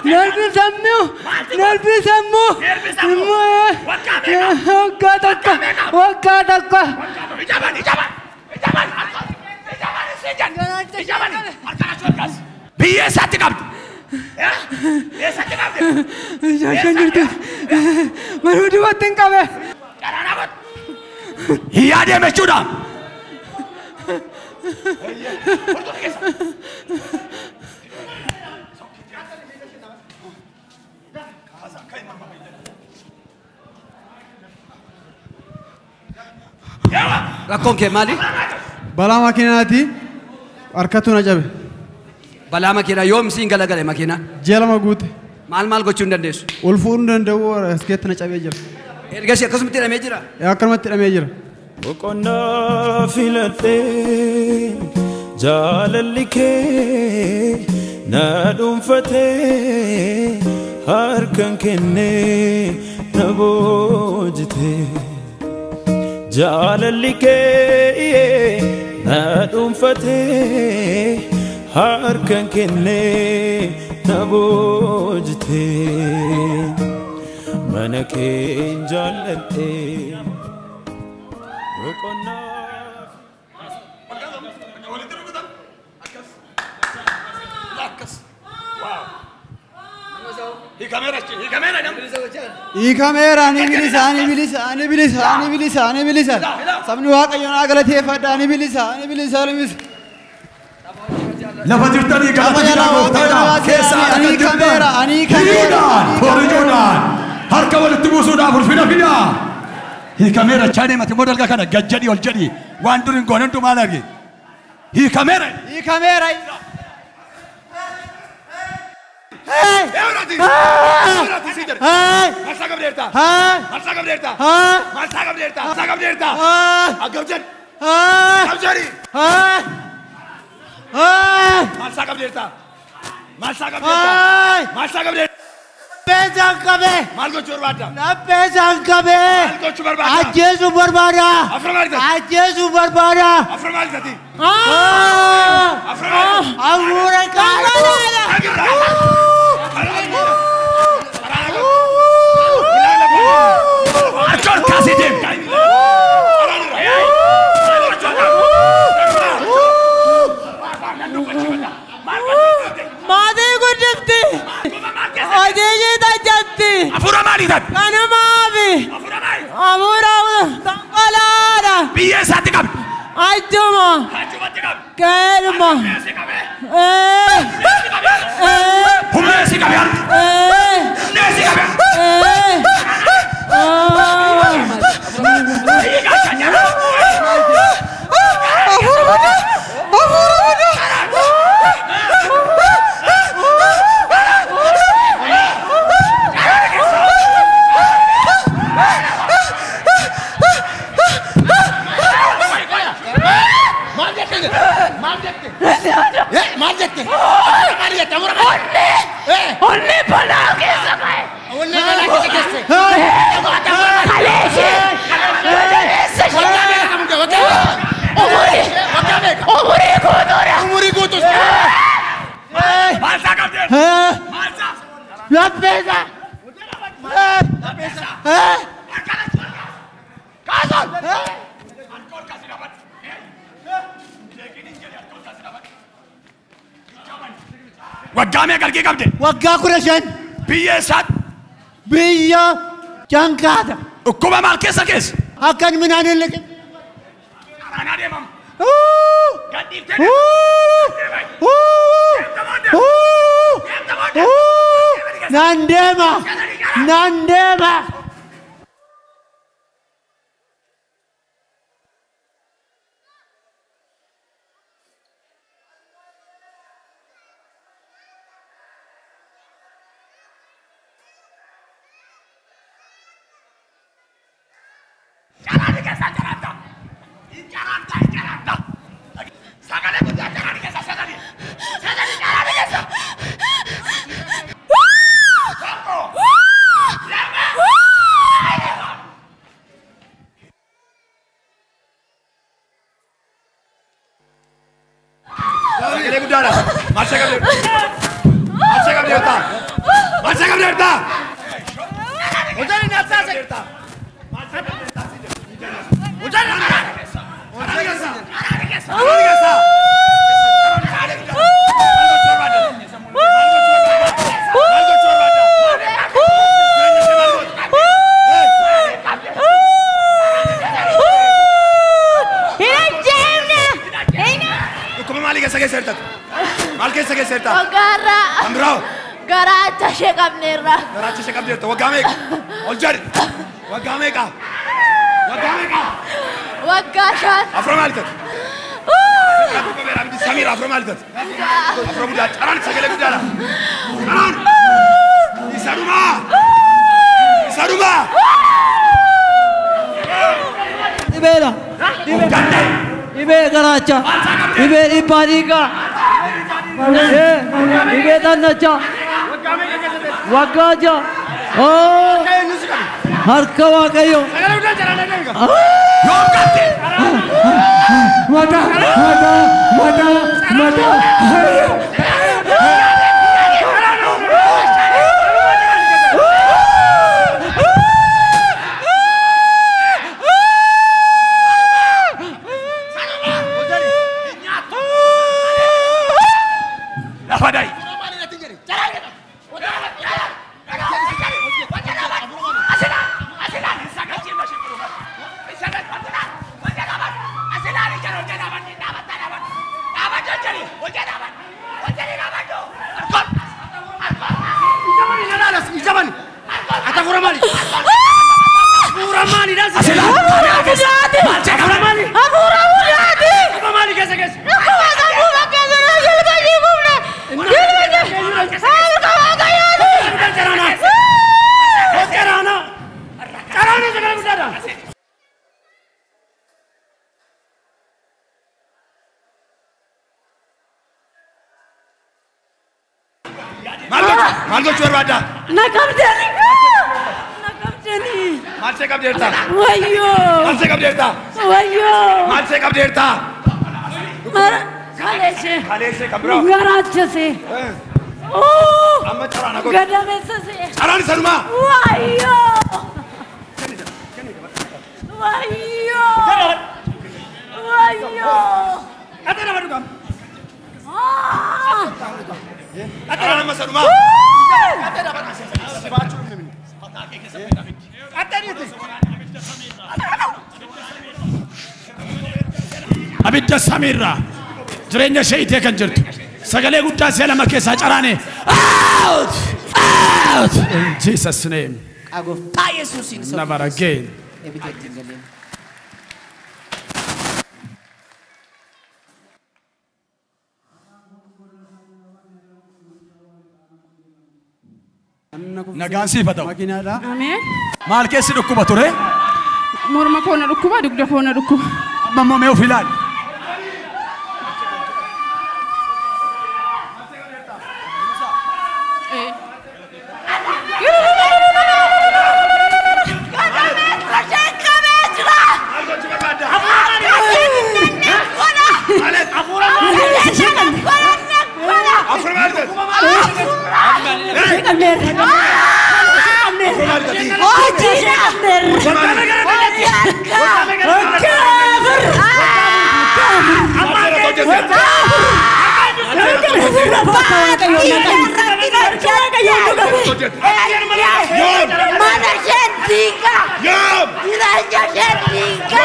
Nervi sammuu. Nervi sammuu. Waggaa tokko. Waggaa tokko. Ija bani. Ija bani. Ija bani. Ija bani. Ija bani. Harka lachuu ol kaasi. Biyya eessaatti qabdi? Eessatti qabdi? Ija isheen jirtu. Manuu dubatti hin qabe. Hiyyaa deeme jechuudha. Rakkoon kee maali? Balaa makiinaati. Harkatu na cabe. Balaa makiinaa yoom siin galagale makiinaa? Ji'a 2 guute. Maal maal gochuu hin dandeessu? Ol fuudhuu hin danda'u askeetti na cabee jira. Ergasii akkasumatti hidhamee jira? Akkanumatti hidhamee jira. Boqonnaa filadhee jaalalli kee na dhuunfatee harkaan kennee na boojitee. Jaalalli kee na dhuunfatee harkaan kennee na boojitee. Mana kee jaalladhee boqonnaa. Hiikameera ani bilisa ani bilisa ani bilisa ani bilisa ani bilisa. Sabni Waaqayyoon haa galateeffadha ani bilisa ani bilisa ani bilisa. Lafa jirtanii galata fidaa gooftaadha. Keessaa akka jirtan hiriyoodhaan korijoodhaan harka walitti buusuudhaaf ulfina fidaa. Hiikameera chaanee mati immoo dalga kana gad jedhii ol jedhii waan dur hin goone hundumaa arge. Hiikameera. Hiikameera. Ajjeesuu barbaada. Ajjeesuu barbaada. Hafuura qaala. Harka ol kaasee deemi. Maatii guddifti. Hojii ishee tajjatti. Hafuura maalii taate? Kanumaafi. Hafuura dhangalaadha. Biyya eessaatti qabdi? Achuma. Keeluma. Humna eessi qabe harka? Humna eessi qabe? Maal jette? Maal jette? maali jette? Hafuura maali? Onnee. Onnee balaa keessa ka'e. Onnee balaa keessa keesse. Kalee ishee. Gadameessa ishee. Waggaa meeqa qabdu? Waggaa meeqa? Umurii. Waggaa meeqa? Umurii guutuudha. Umurii guutuus. Maal isaa qabdee? Maal isaa? Lapheesa. Lapheesa. Kaasoon. Alkool kaasii dhaabadhu. Waggaa meeqa argee qabde? Waggaa 15. Biyya eessaatti? Biyya Jankaata. Dhukkuba maal keessa keessa? Akkan midhaan hin liqin. Karaanaa deemamu. Gadhiiftee Nan deema. Nan deema. Caraani keessa caraanta. Caraanta caraanta. Sagalee guddaa caraani keessa sagalee. Sagalee caraani keessa. Tokko. Lama. Sagalee guddaadha. Maal sagalee? Maal sagalee jirta? Maal sagalee jirta? Hojjaan inni asaase. Maal sagalee jirta? Maal keessa keessa jirta? Waggaarraa. Kan biraa? Garaacha ishee qabneerra. Garaacha ishee qabdeerta. Waggaa meeqa? Ol jedhi. Waggaa meeqa? Waggaa meeqa? Waggaa 5. Afra maal taate? Samiira afra maal taate? Afra guddaa caraan sagalee guddaadha. Caraan! Isa dhumaa! Isa dhumaa! Dhibeedha. Dhibee garaacha. Dhibee dhiibbaa dhiigaa. Dhibee xannacha. Waggaa 6. Harka Waaqayyo. Mata, mata, mata, mata. Lafa da'i. Maal gochuu barbaadda? Na qabdanii. Na qabdanii. Maal see qabdeerta? Wayyoo. Maal see qabdeerta? Wayyoo. Maal see qabdeerta? Kalee ishee. Kalee ishee kan biraa. Garaacha ishee. Amma caraana godhu. Gadameessa ishee. Caraan isa dhumaa. Wayyoo. Wayyoo. Wayyoo. Ate nama dhugam. Caraan amma isa dhumaa. Abidda samiirraa jireenya ishee itee kan jirtu sagalee guddaa si'a lama keessaa caraane out out in Jesus name. Gooftaa Yesuusiin Never again. Ebiteetti hin galeen. Nagaan siif haa ta'u. Ameen. Maal keessi dhukkuba ture? Morma koo na dhukkuba, dugda koo na dhukkuba. Amma immoo mee of ilaali. qabneerra. Hojii qabneerra. Mana isheen diiga. Jireenya isheen diiga.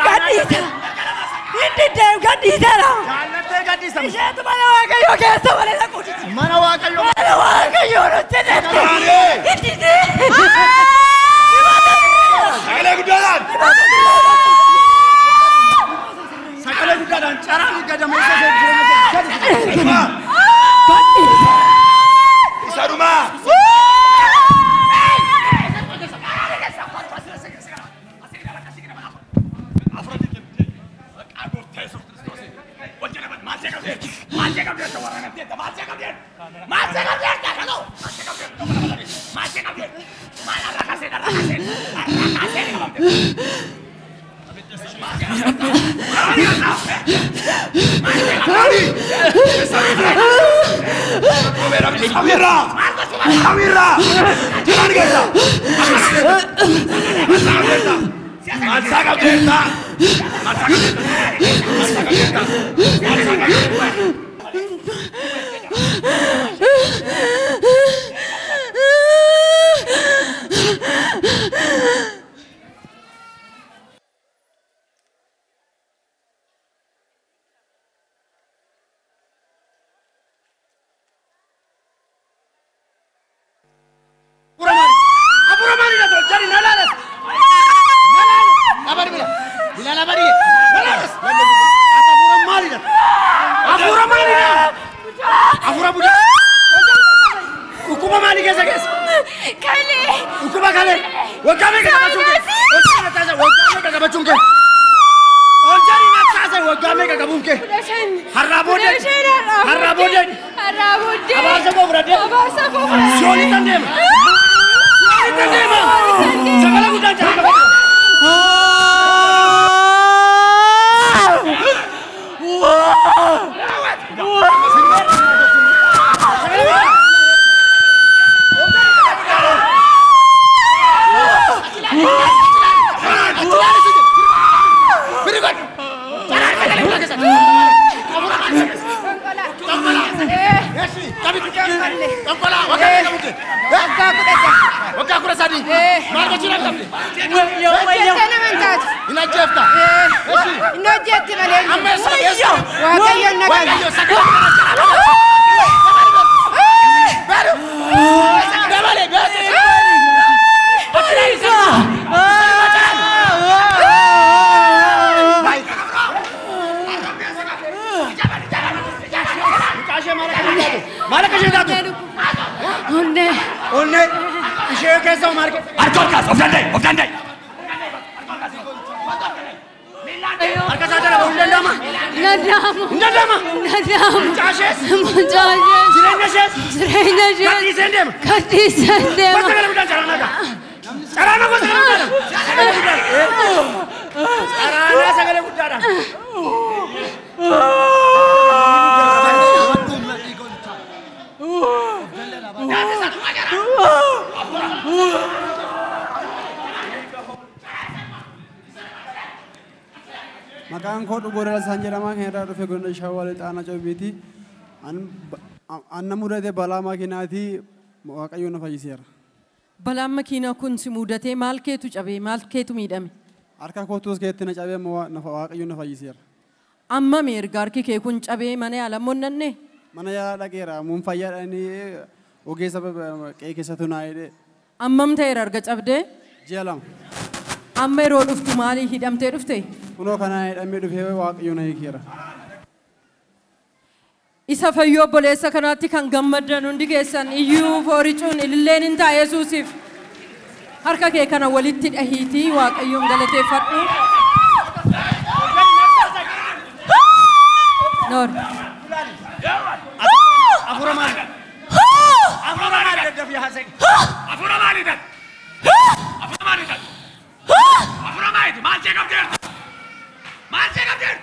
Gadhiisa. Inni deemu gadhiiseera. Isheetu mana Waaqayyoo keessa malee dhaquu didi. Mana Waaqayyoo. Mana Waaqayyoo nutti dhabde. Inni deemu. Sagalee guddaadhaan. Sagalee guddaadhaan caraan gadameessa ishee jireenya Isa dhumaa. Isa dhumaa. Maqaan koo Dhugoo Dalasaan jedhama. Kan irraa dhufe godina Shawaa Lixaa Aanaa Cobiiti. Anna mudate balaa makiinaatii Waaqayyo na fayyiseera. Balaan makiinaa kun si mudatee maal keetu cabee maal keetu miidhame? Harka kootus keetti na cabee Waaqayyo na fayyiseera. Amma erga harki kee kun cabee mana yaalaa monnanne? Mana yaalaa dhaqeera. Muun fayyaadhaanii ogeessa qe'ee keessattuu naa jedhee. Ammam ta'eera erga cabdee? Ji'a 2. Amma yeroo dhuftu maalii hidhamtee dhufte? Kunoo kanaan hidhamee dhufee Waaqayyo na hiikeera. Isa fayyoo obboleessa kanaatti kan gammaddan hundi keessan iyyuu fooricuun ililleen hin ta'a Yesuusiif. Harka kee kana walitti dhahiitii Waaqayyoon galateeffadhu. Noor. Afura maali? Afura maali daddafii haasa'e? Afura maali dad? Afura maali dad? Afura maali? Maal jee qabdeertu? Maal jee qabdeertu?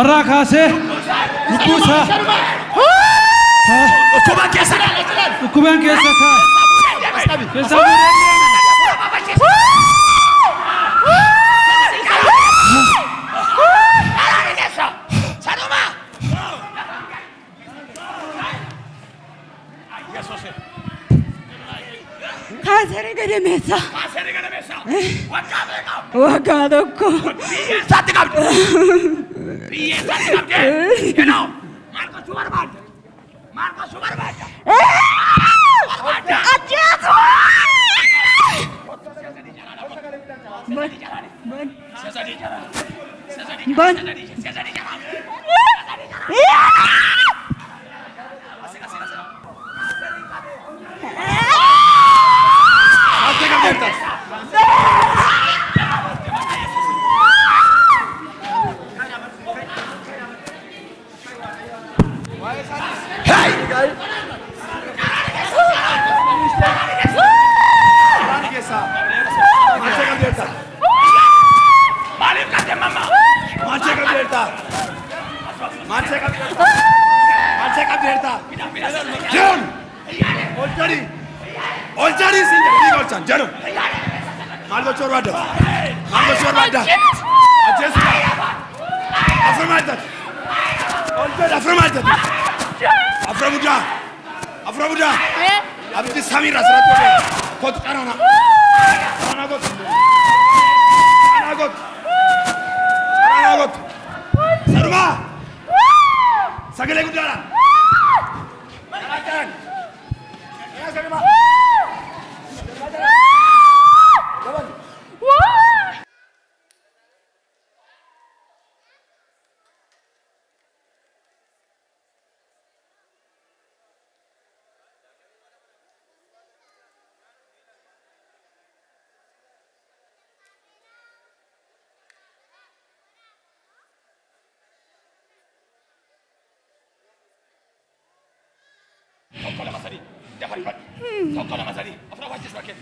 Irraa kaasee lubbuu isaa Dhukkubaan keessa dhukkubaan keessa kaa'e. Keessa Kaasere gadameessa. Waggaa tokko. Biyyeessaatti qabde. Biyyeessaatti qabde. Kenoo maal gochuu barbaadda? Maal gochuu barbaadda? Barbaadda. Ajjeesu! Ban. Maaliif qabde mamma? Maal ishee qabdeerta? Maal ishee qabdeerta? Maal ishee qabdeerta? Jedhu! Ol jedhi! Ol jedhi siin jedhe dhiiga olchaan jedhu! Maal gochuu barbaadda? Maal gochuu barbaadda? Ajjeesu! Afur maal taate? Ol jedhi afur maal taate? Afur guddaa! Afur guddaa! Abiddi samiirraa sirratti oole. Kootu qaraana. Qaraana kootu. Qaraana kootu. Qaraana kootu. Sadumaa! Sagalee guddaadhaan. Qaraana. Sadumaa! Tokko lama sadii. Dafari fadhu. Tokko lama sadii. Afur wajjis bakkee.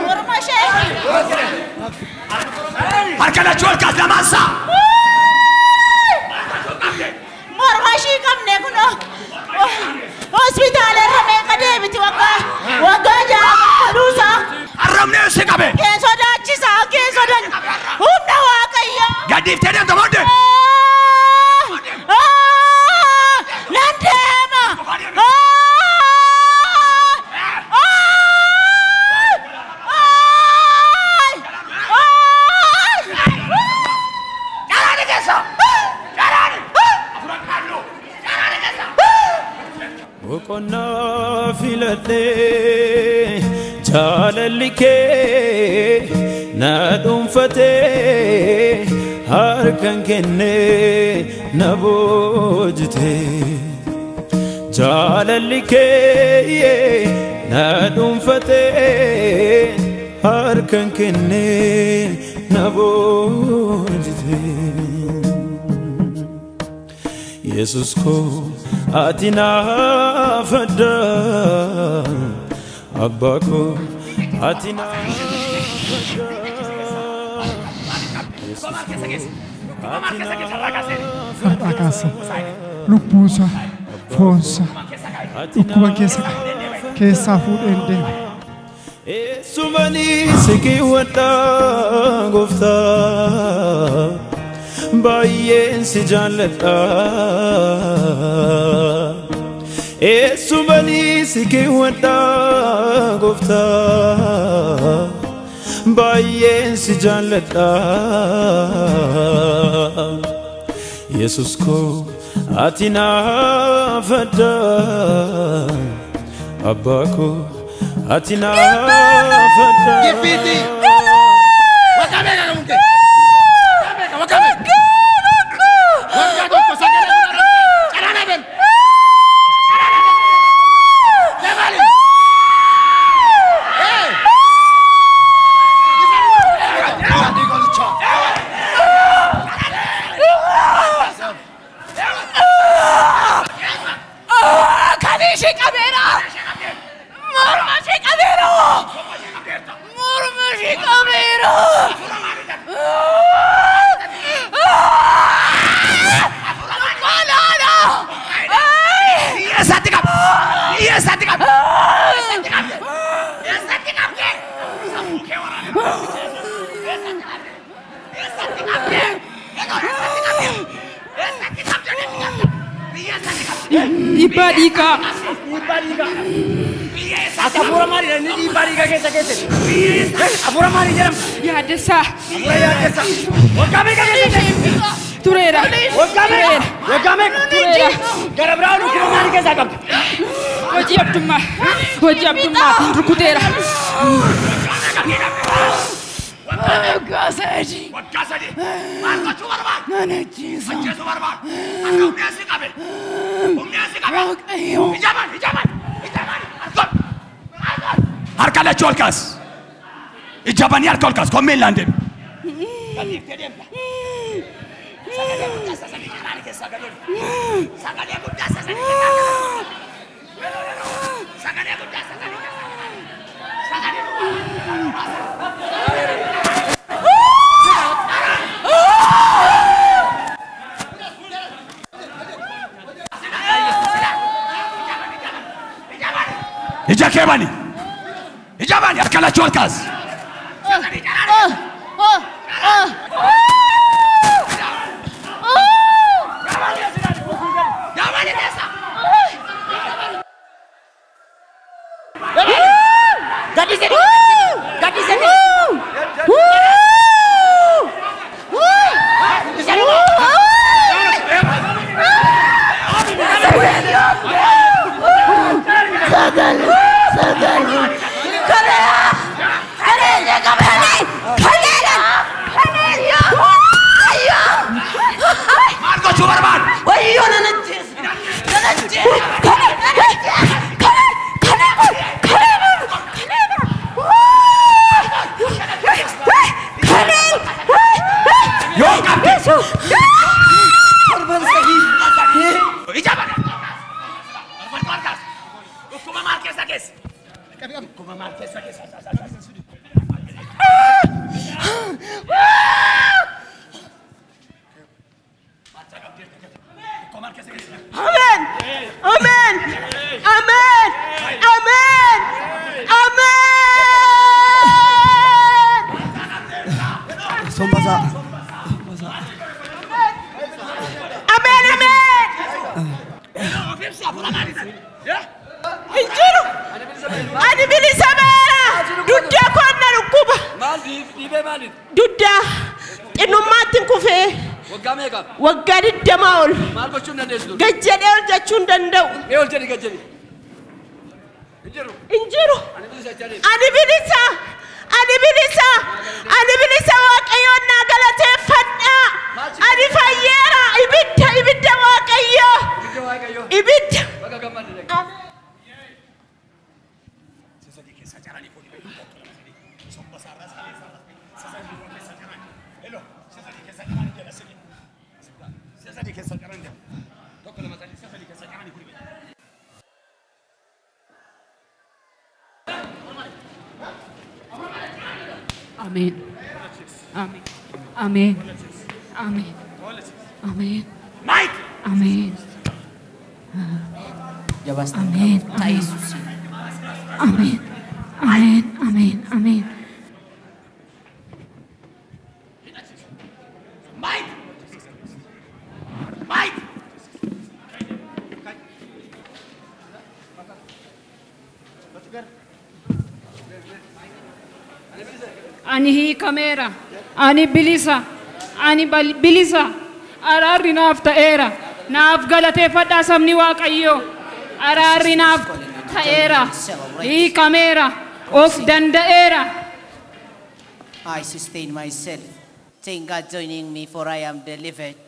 Morma ishee. Harka lachuu ol kaas lamaansaa. Morma ishii qabne kunoo hospitaala irra meeqa deemiti waggaa waggaa ja'a kaluusaa. Arrabni si qabe. Kee sodaachisaa kee sodan humna waaqayyoo. Gadhiiftee deemta booddee. Nan deema. Caraani keessa. Caraani. Afura qaalluu. Caraani keessa. Boqonnaa filadhee jaalalli kee na dhuunfatee harkaan kennee na boojitee. Jaalalli kee na dhuunfatee harkaan kennee na boojitee. Yesus koo ati naaf adda Abbaa koo ati naaf adda Yesus koo ati naaf Har'aa kaasa lubbuusa foonsa dhukkuba keessa keessaa fuudheen deema. Eessumanii si keewwadha gooftaa baay'een si jaalladha. Eessumanii si keewwadha gooftaa baay'een si jaalladha. Yesus koo ati naaf adda Abbaa koo ati naaf adda. Gifiti. Waggaa meeqa qabu kee? Waggaa meeqa? Waggaa meeqa? Waggaa tokko sagalee guddaa caraan hafen. Dabali. Kan ishee qabeera. Morma ishee qabeera. Morma ishee qabeera. Qolaadha. Eessatti qabde? Eessatti qabde? Eessatti qabde? Eessatti qabde? Sammuu kee waraana. Eessatti qabde? Eessatti qabde? Eessatti qabde? Eessatti qabde? Eessatti qabde? Dhiibbaa dhiigaa. Dhiibbaa dhiigaa. Ati hafuura maalii jedhani dhiibbaa dhiigaa keessa keesse? Hafuura maalii jedhama? Yaaddessaa. Hafuura yaaddessaa. Waggaa meeqa keessa teesse? Tureera. Waggaa meeqa? Waggaa meeqa? Tureera. Gara biraa dhukkuba maalii keessaa qabda? Hojii abdummaa. Hojii abdummaatiin rukuteera. Waggaa sadii. Waggaa sadii. Maal gochuu barbaada? Nan ajjeesa. Ajjeesuu barbaada. Akka humni asii qabe. Humni asii qabe. Waaqayyo. Ijaaban ijaaban ijaaban. Harka lachuu ol kaas. Ijabanii harka ol kaas. Kommee illaan deemi. Gadiiftee deemta. Sagalee guddaa sasanii qaraani keessaa galooli. Sagalee guddaa sasanii keessaa galooli. Sagalee guddaa sasanii keessaa galooli. Sagalee guddaa. Ija kee bani. Ija bani harka lachuu ol kaas. Maal gochuu barbaada? Wayyoo nan ajjeesa. Nan ajjeesa. Yoo qabde. Torban sadii. Ija bani. Dhukkuba maal keessa keessa? Dhukkuba maal keessa keessa? Amen. Amen. Amen. Amen. Amen. Sombasaa. Amen. Amen. Hin jiru. Ani bilisa ba'eera. Dugda koo na dhukkuba. Dugda xinnummaatti kufee. Waggaa meeqa? Waggaa 20 ol. Maal gochuu hin dandeessu dur? Gad jedhee ol jechuu hin danda'u. Mee ol jedhi gad jedhi. Hin jiru. Hin jiru. Ani bilisa jechaa deemi. Ani bilisa. Ani bilisa. Ani bilisa Waaqayyoon naa galateeffadhaa. Ani fayyeera. Ibidda ibidda Waaqayyoo. Ibidda Waaqayyoo. Ibidda. Baga gammadde dhaqi. Ameen. Ameen. Ameen. Ameen. Ameen. Ameen. Ameen. Ameen. Ameen. Ameen. Ameen. Ani hiikameera. Ani bilisa. Ani bilisa. Araarri naaf ta'eera. Naaf galateeffadhaa sabni Waaqayyoo. Araarri naaf ta'eera. Hiikameera. Of danda'eera. I sustain myself. Thank God joining me, for I am delivered.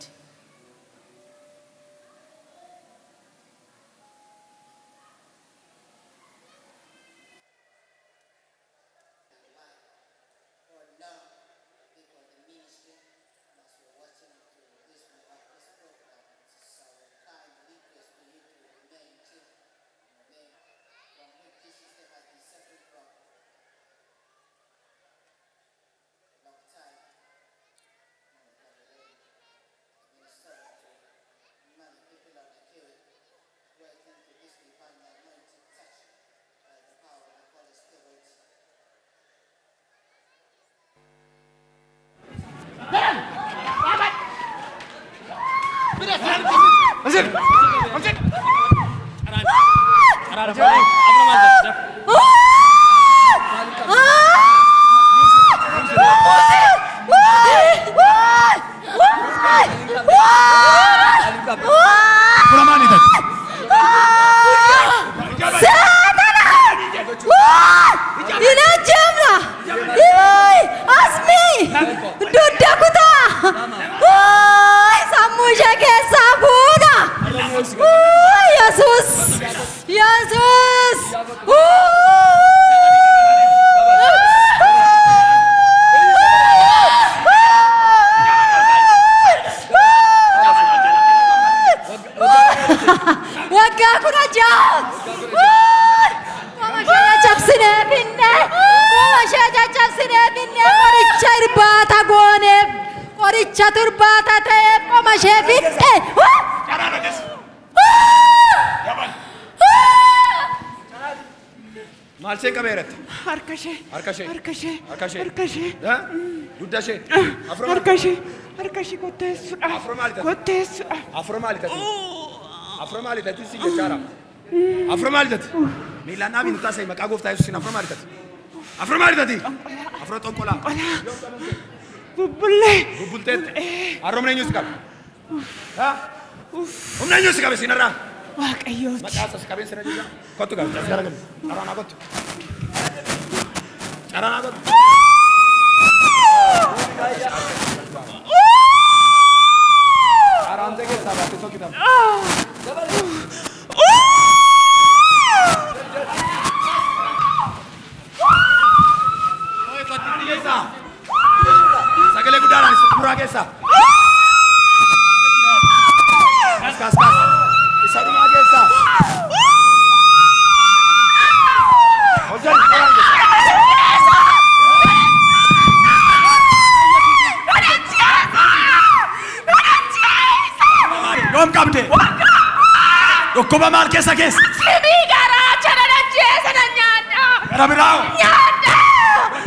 Dhukkuba maal keessa keessa? Simii garaa jala ajjeesa na nyaadha. Gara biraa. Nyaadha.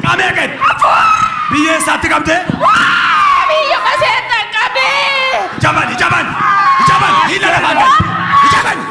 Qaamee gadi. Biyya eessaatti qabdee? Biyya maseetta qabee. Jabani jabani jabani hiila lafaan gadi jabani.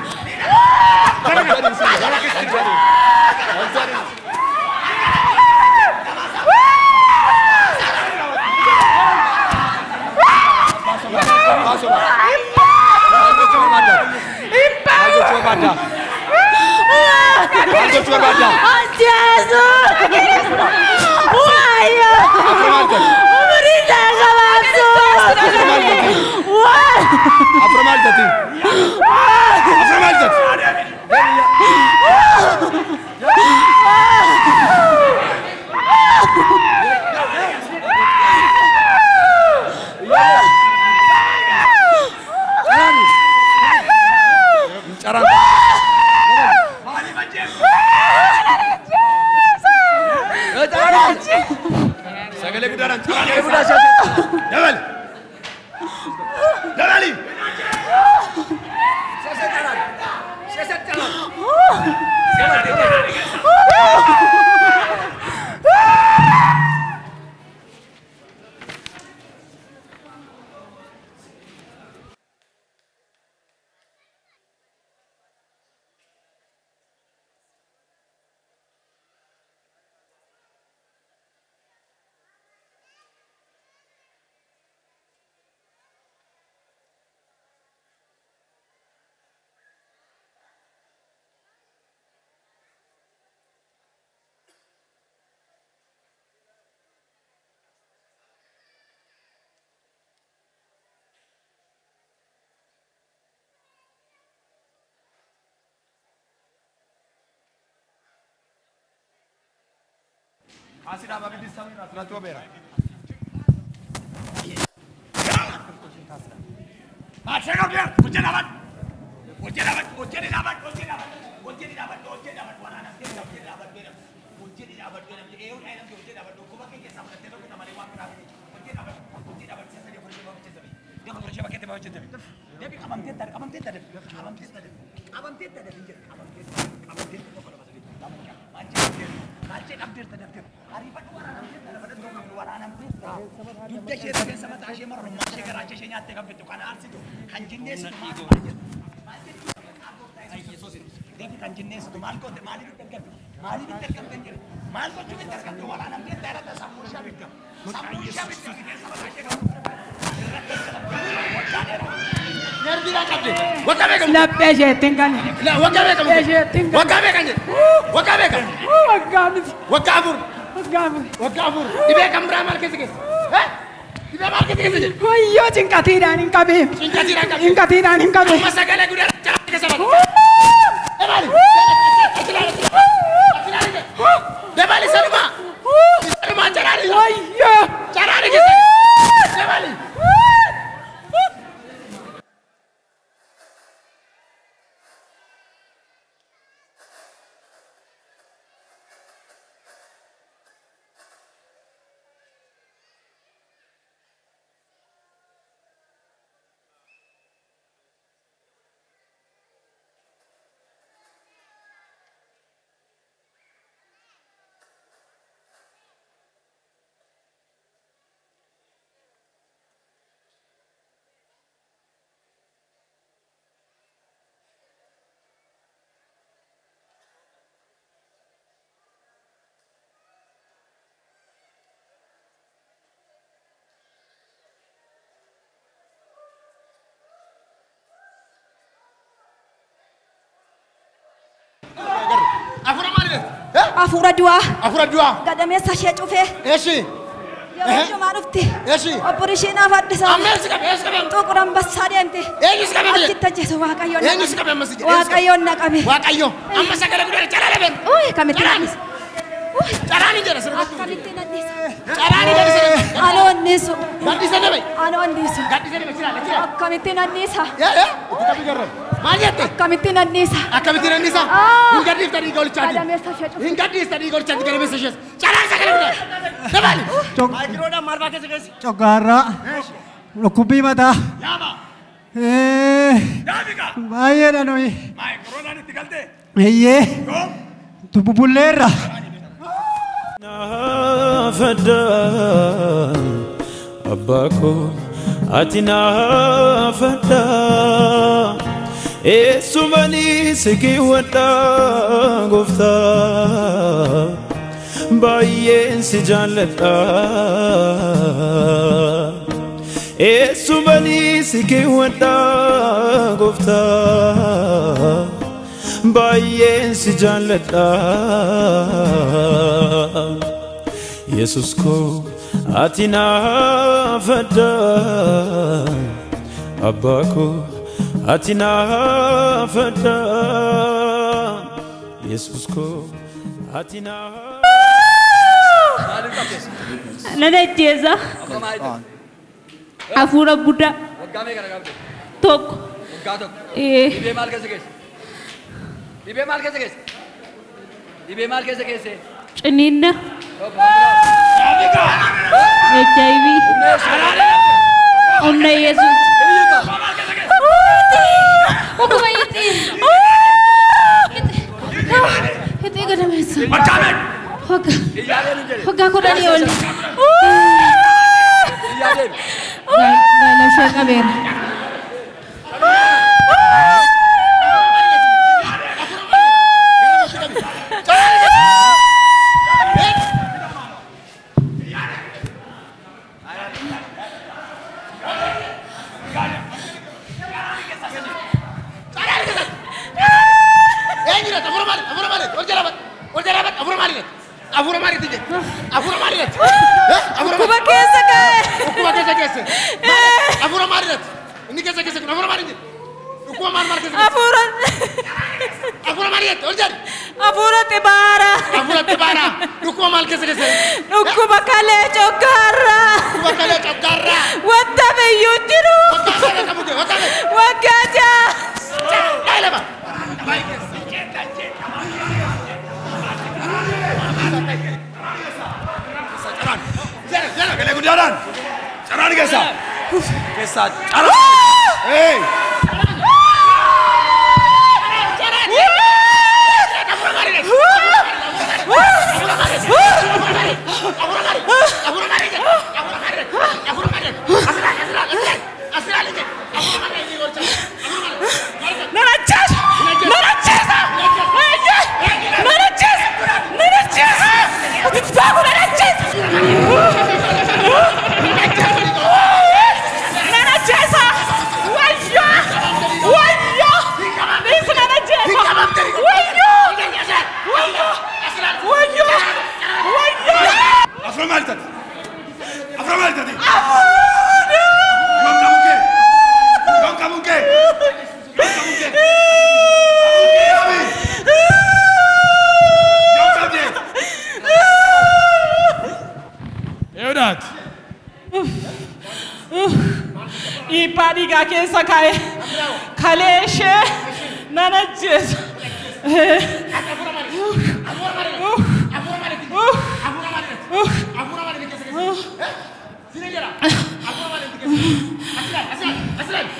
Laphee isheetti hin galle. Waggaa meeqa? Waggaa meeqa jedhe? Waggaa meeqa? Waggaa miti. Waggaa afur. Waggaa afur. Waggaa afur. Dhibee kan biraa maal keessa keessa? Dhibee maal keessa keessa jedhe? Wayyoo cinqatiidhaan hin qabee. Cinqatiidhaan qabee. Cinqatiidhaan hin qabee. Amma sagalee guddaa calaa keessa bata. Dabali. Dabali sanuma. Sanuma calaani. Wayyoo. Calaani keessa. Dabali. Afuura du'aa. Afuura du'aa. Gadameessa ishee cufee. Eshi. Yeroo dhumaa dhufti. Eshi. Obbo ishee naaf addisa. Amma eessi qabe eessi qabe. Xuqur ambassaa deemte. Eenyu si qabe? Achitti ajjeesu Waaqayyoon. Eenyu si qabe ammas? Waaqayyoon na qabe. Waaqayyo. Amma sagalee guddaa calaa labeen. Uy kamitti nadhisa. Calaani jedha sirba. Akkamitti nadhisa. Calaani jedha sirba. Anoon dhiisu. Gadhiisa dhabe. Anoon dhiisu. Gadhiisa dhabe jira jira. Akkamitti nadhisa. Yaa itti qabi garra. Maal jette? Akkamitti nadhisa. Akkamitti nadhisa? Hin gadhiifta dhiiga olichaati. Gadameessa ishee cufe. Hin gadhiifta dhiiga olichaati gadameessa ishee. Calaa sagalee guddaa. Dabali. Maayikiroodhaan maal fa'aa keessa keessa? Coggaarraa. Dhukkubbii mataa. Yaama. Baay'eedha nuyi. Maayikiroodhaan itti galtee? Eeyyee. Bubbulleerra. Naafadha abbaa koo ati naafadha eessumanii si kiwwadha gooftaa baay'een si jaalladha eessumanii si kiwwadha gooftaa baay'een si jaalladha Yesus koo ati naafadha abbaa koo ati naafadha Yesus koo ati Nan ajjeesa. Hafuura guddaa. Waggaa meeqa na qabde? Tokko. Waggaa tokko. Dhibee maal keessa keessa? Dhibee maal keessa keessa? Dhibee maal keessa keesse? Ciniinna. HIV. Humna Yesuus. Dhukkuba hixii. Hixii gadameessa. Waggaa 10 ol. Gaala ishee qabeera. Dhukkuba keessa ka'e. Dhukkuba keessa keesse. Hafuura maal irratti? Inni keessa keesse kun hafuura maal inni? Dhukkuba maal maal keessa keesse? Hafuura. Hafuura maal irratti? Ol jedhi. Hafuura xibaara. Hafuura xibaara. Dhukkuba maal keessa keessa? Dhukkuba kalee coggaarraa. Dhukkuba kalee coggaarraa. Wanta biyyuu jiru. Waggaa meeqa qabu kee? Waggaa meeqa? Waggaa 6. Baay'ee lama. Sagalee guddaadhaan. Caraan keessa. Keessa caraan. Hey. Dhiibbaa dhiigaa keessa kaa'e kalee ishee nan ajjeesa.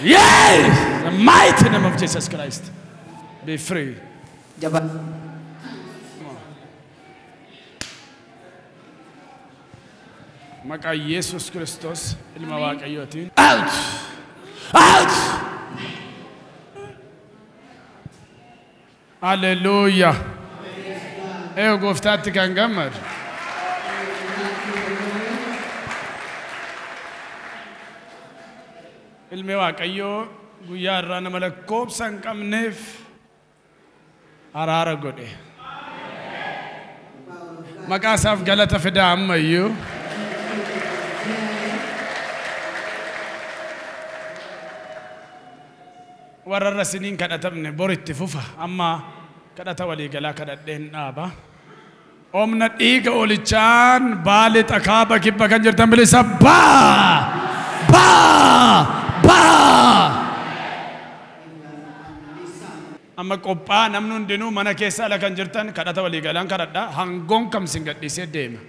Yes! The mighty name of Jesus Christ. Be free. Maqaa Yesus Kiristoos ilma Waaqayyootiin. Out! Out! Hallelujah. Eeyo gooftaatti kan gammadu. Ilmi Waaqayyoo guyyaa irraa nama lakkoobsa hin qabneef araara godhe. Maqaa isaaf galata fidaa ammayyuu. Warra irra isiniin kadhatamne boritti fufa amma kadhata waliigalaa kadhadheen dhaaba. Omna dhiiga olichaan baale xakaaba kibba kan jirtan bilisa baa baa baa. Amma qophaa namni hundinuu mana keessa ala kan jirtan kadhata waliigalaan kadhadha hangoon kam sin gadhiisee deema.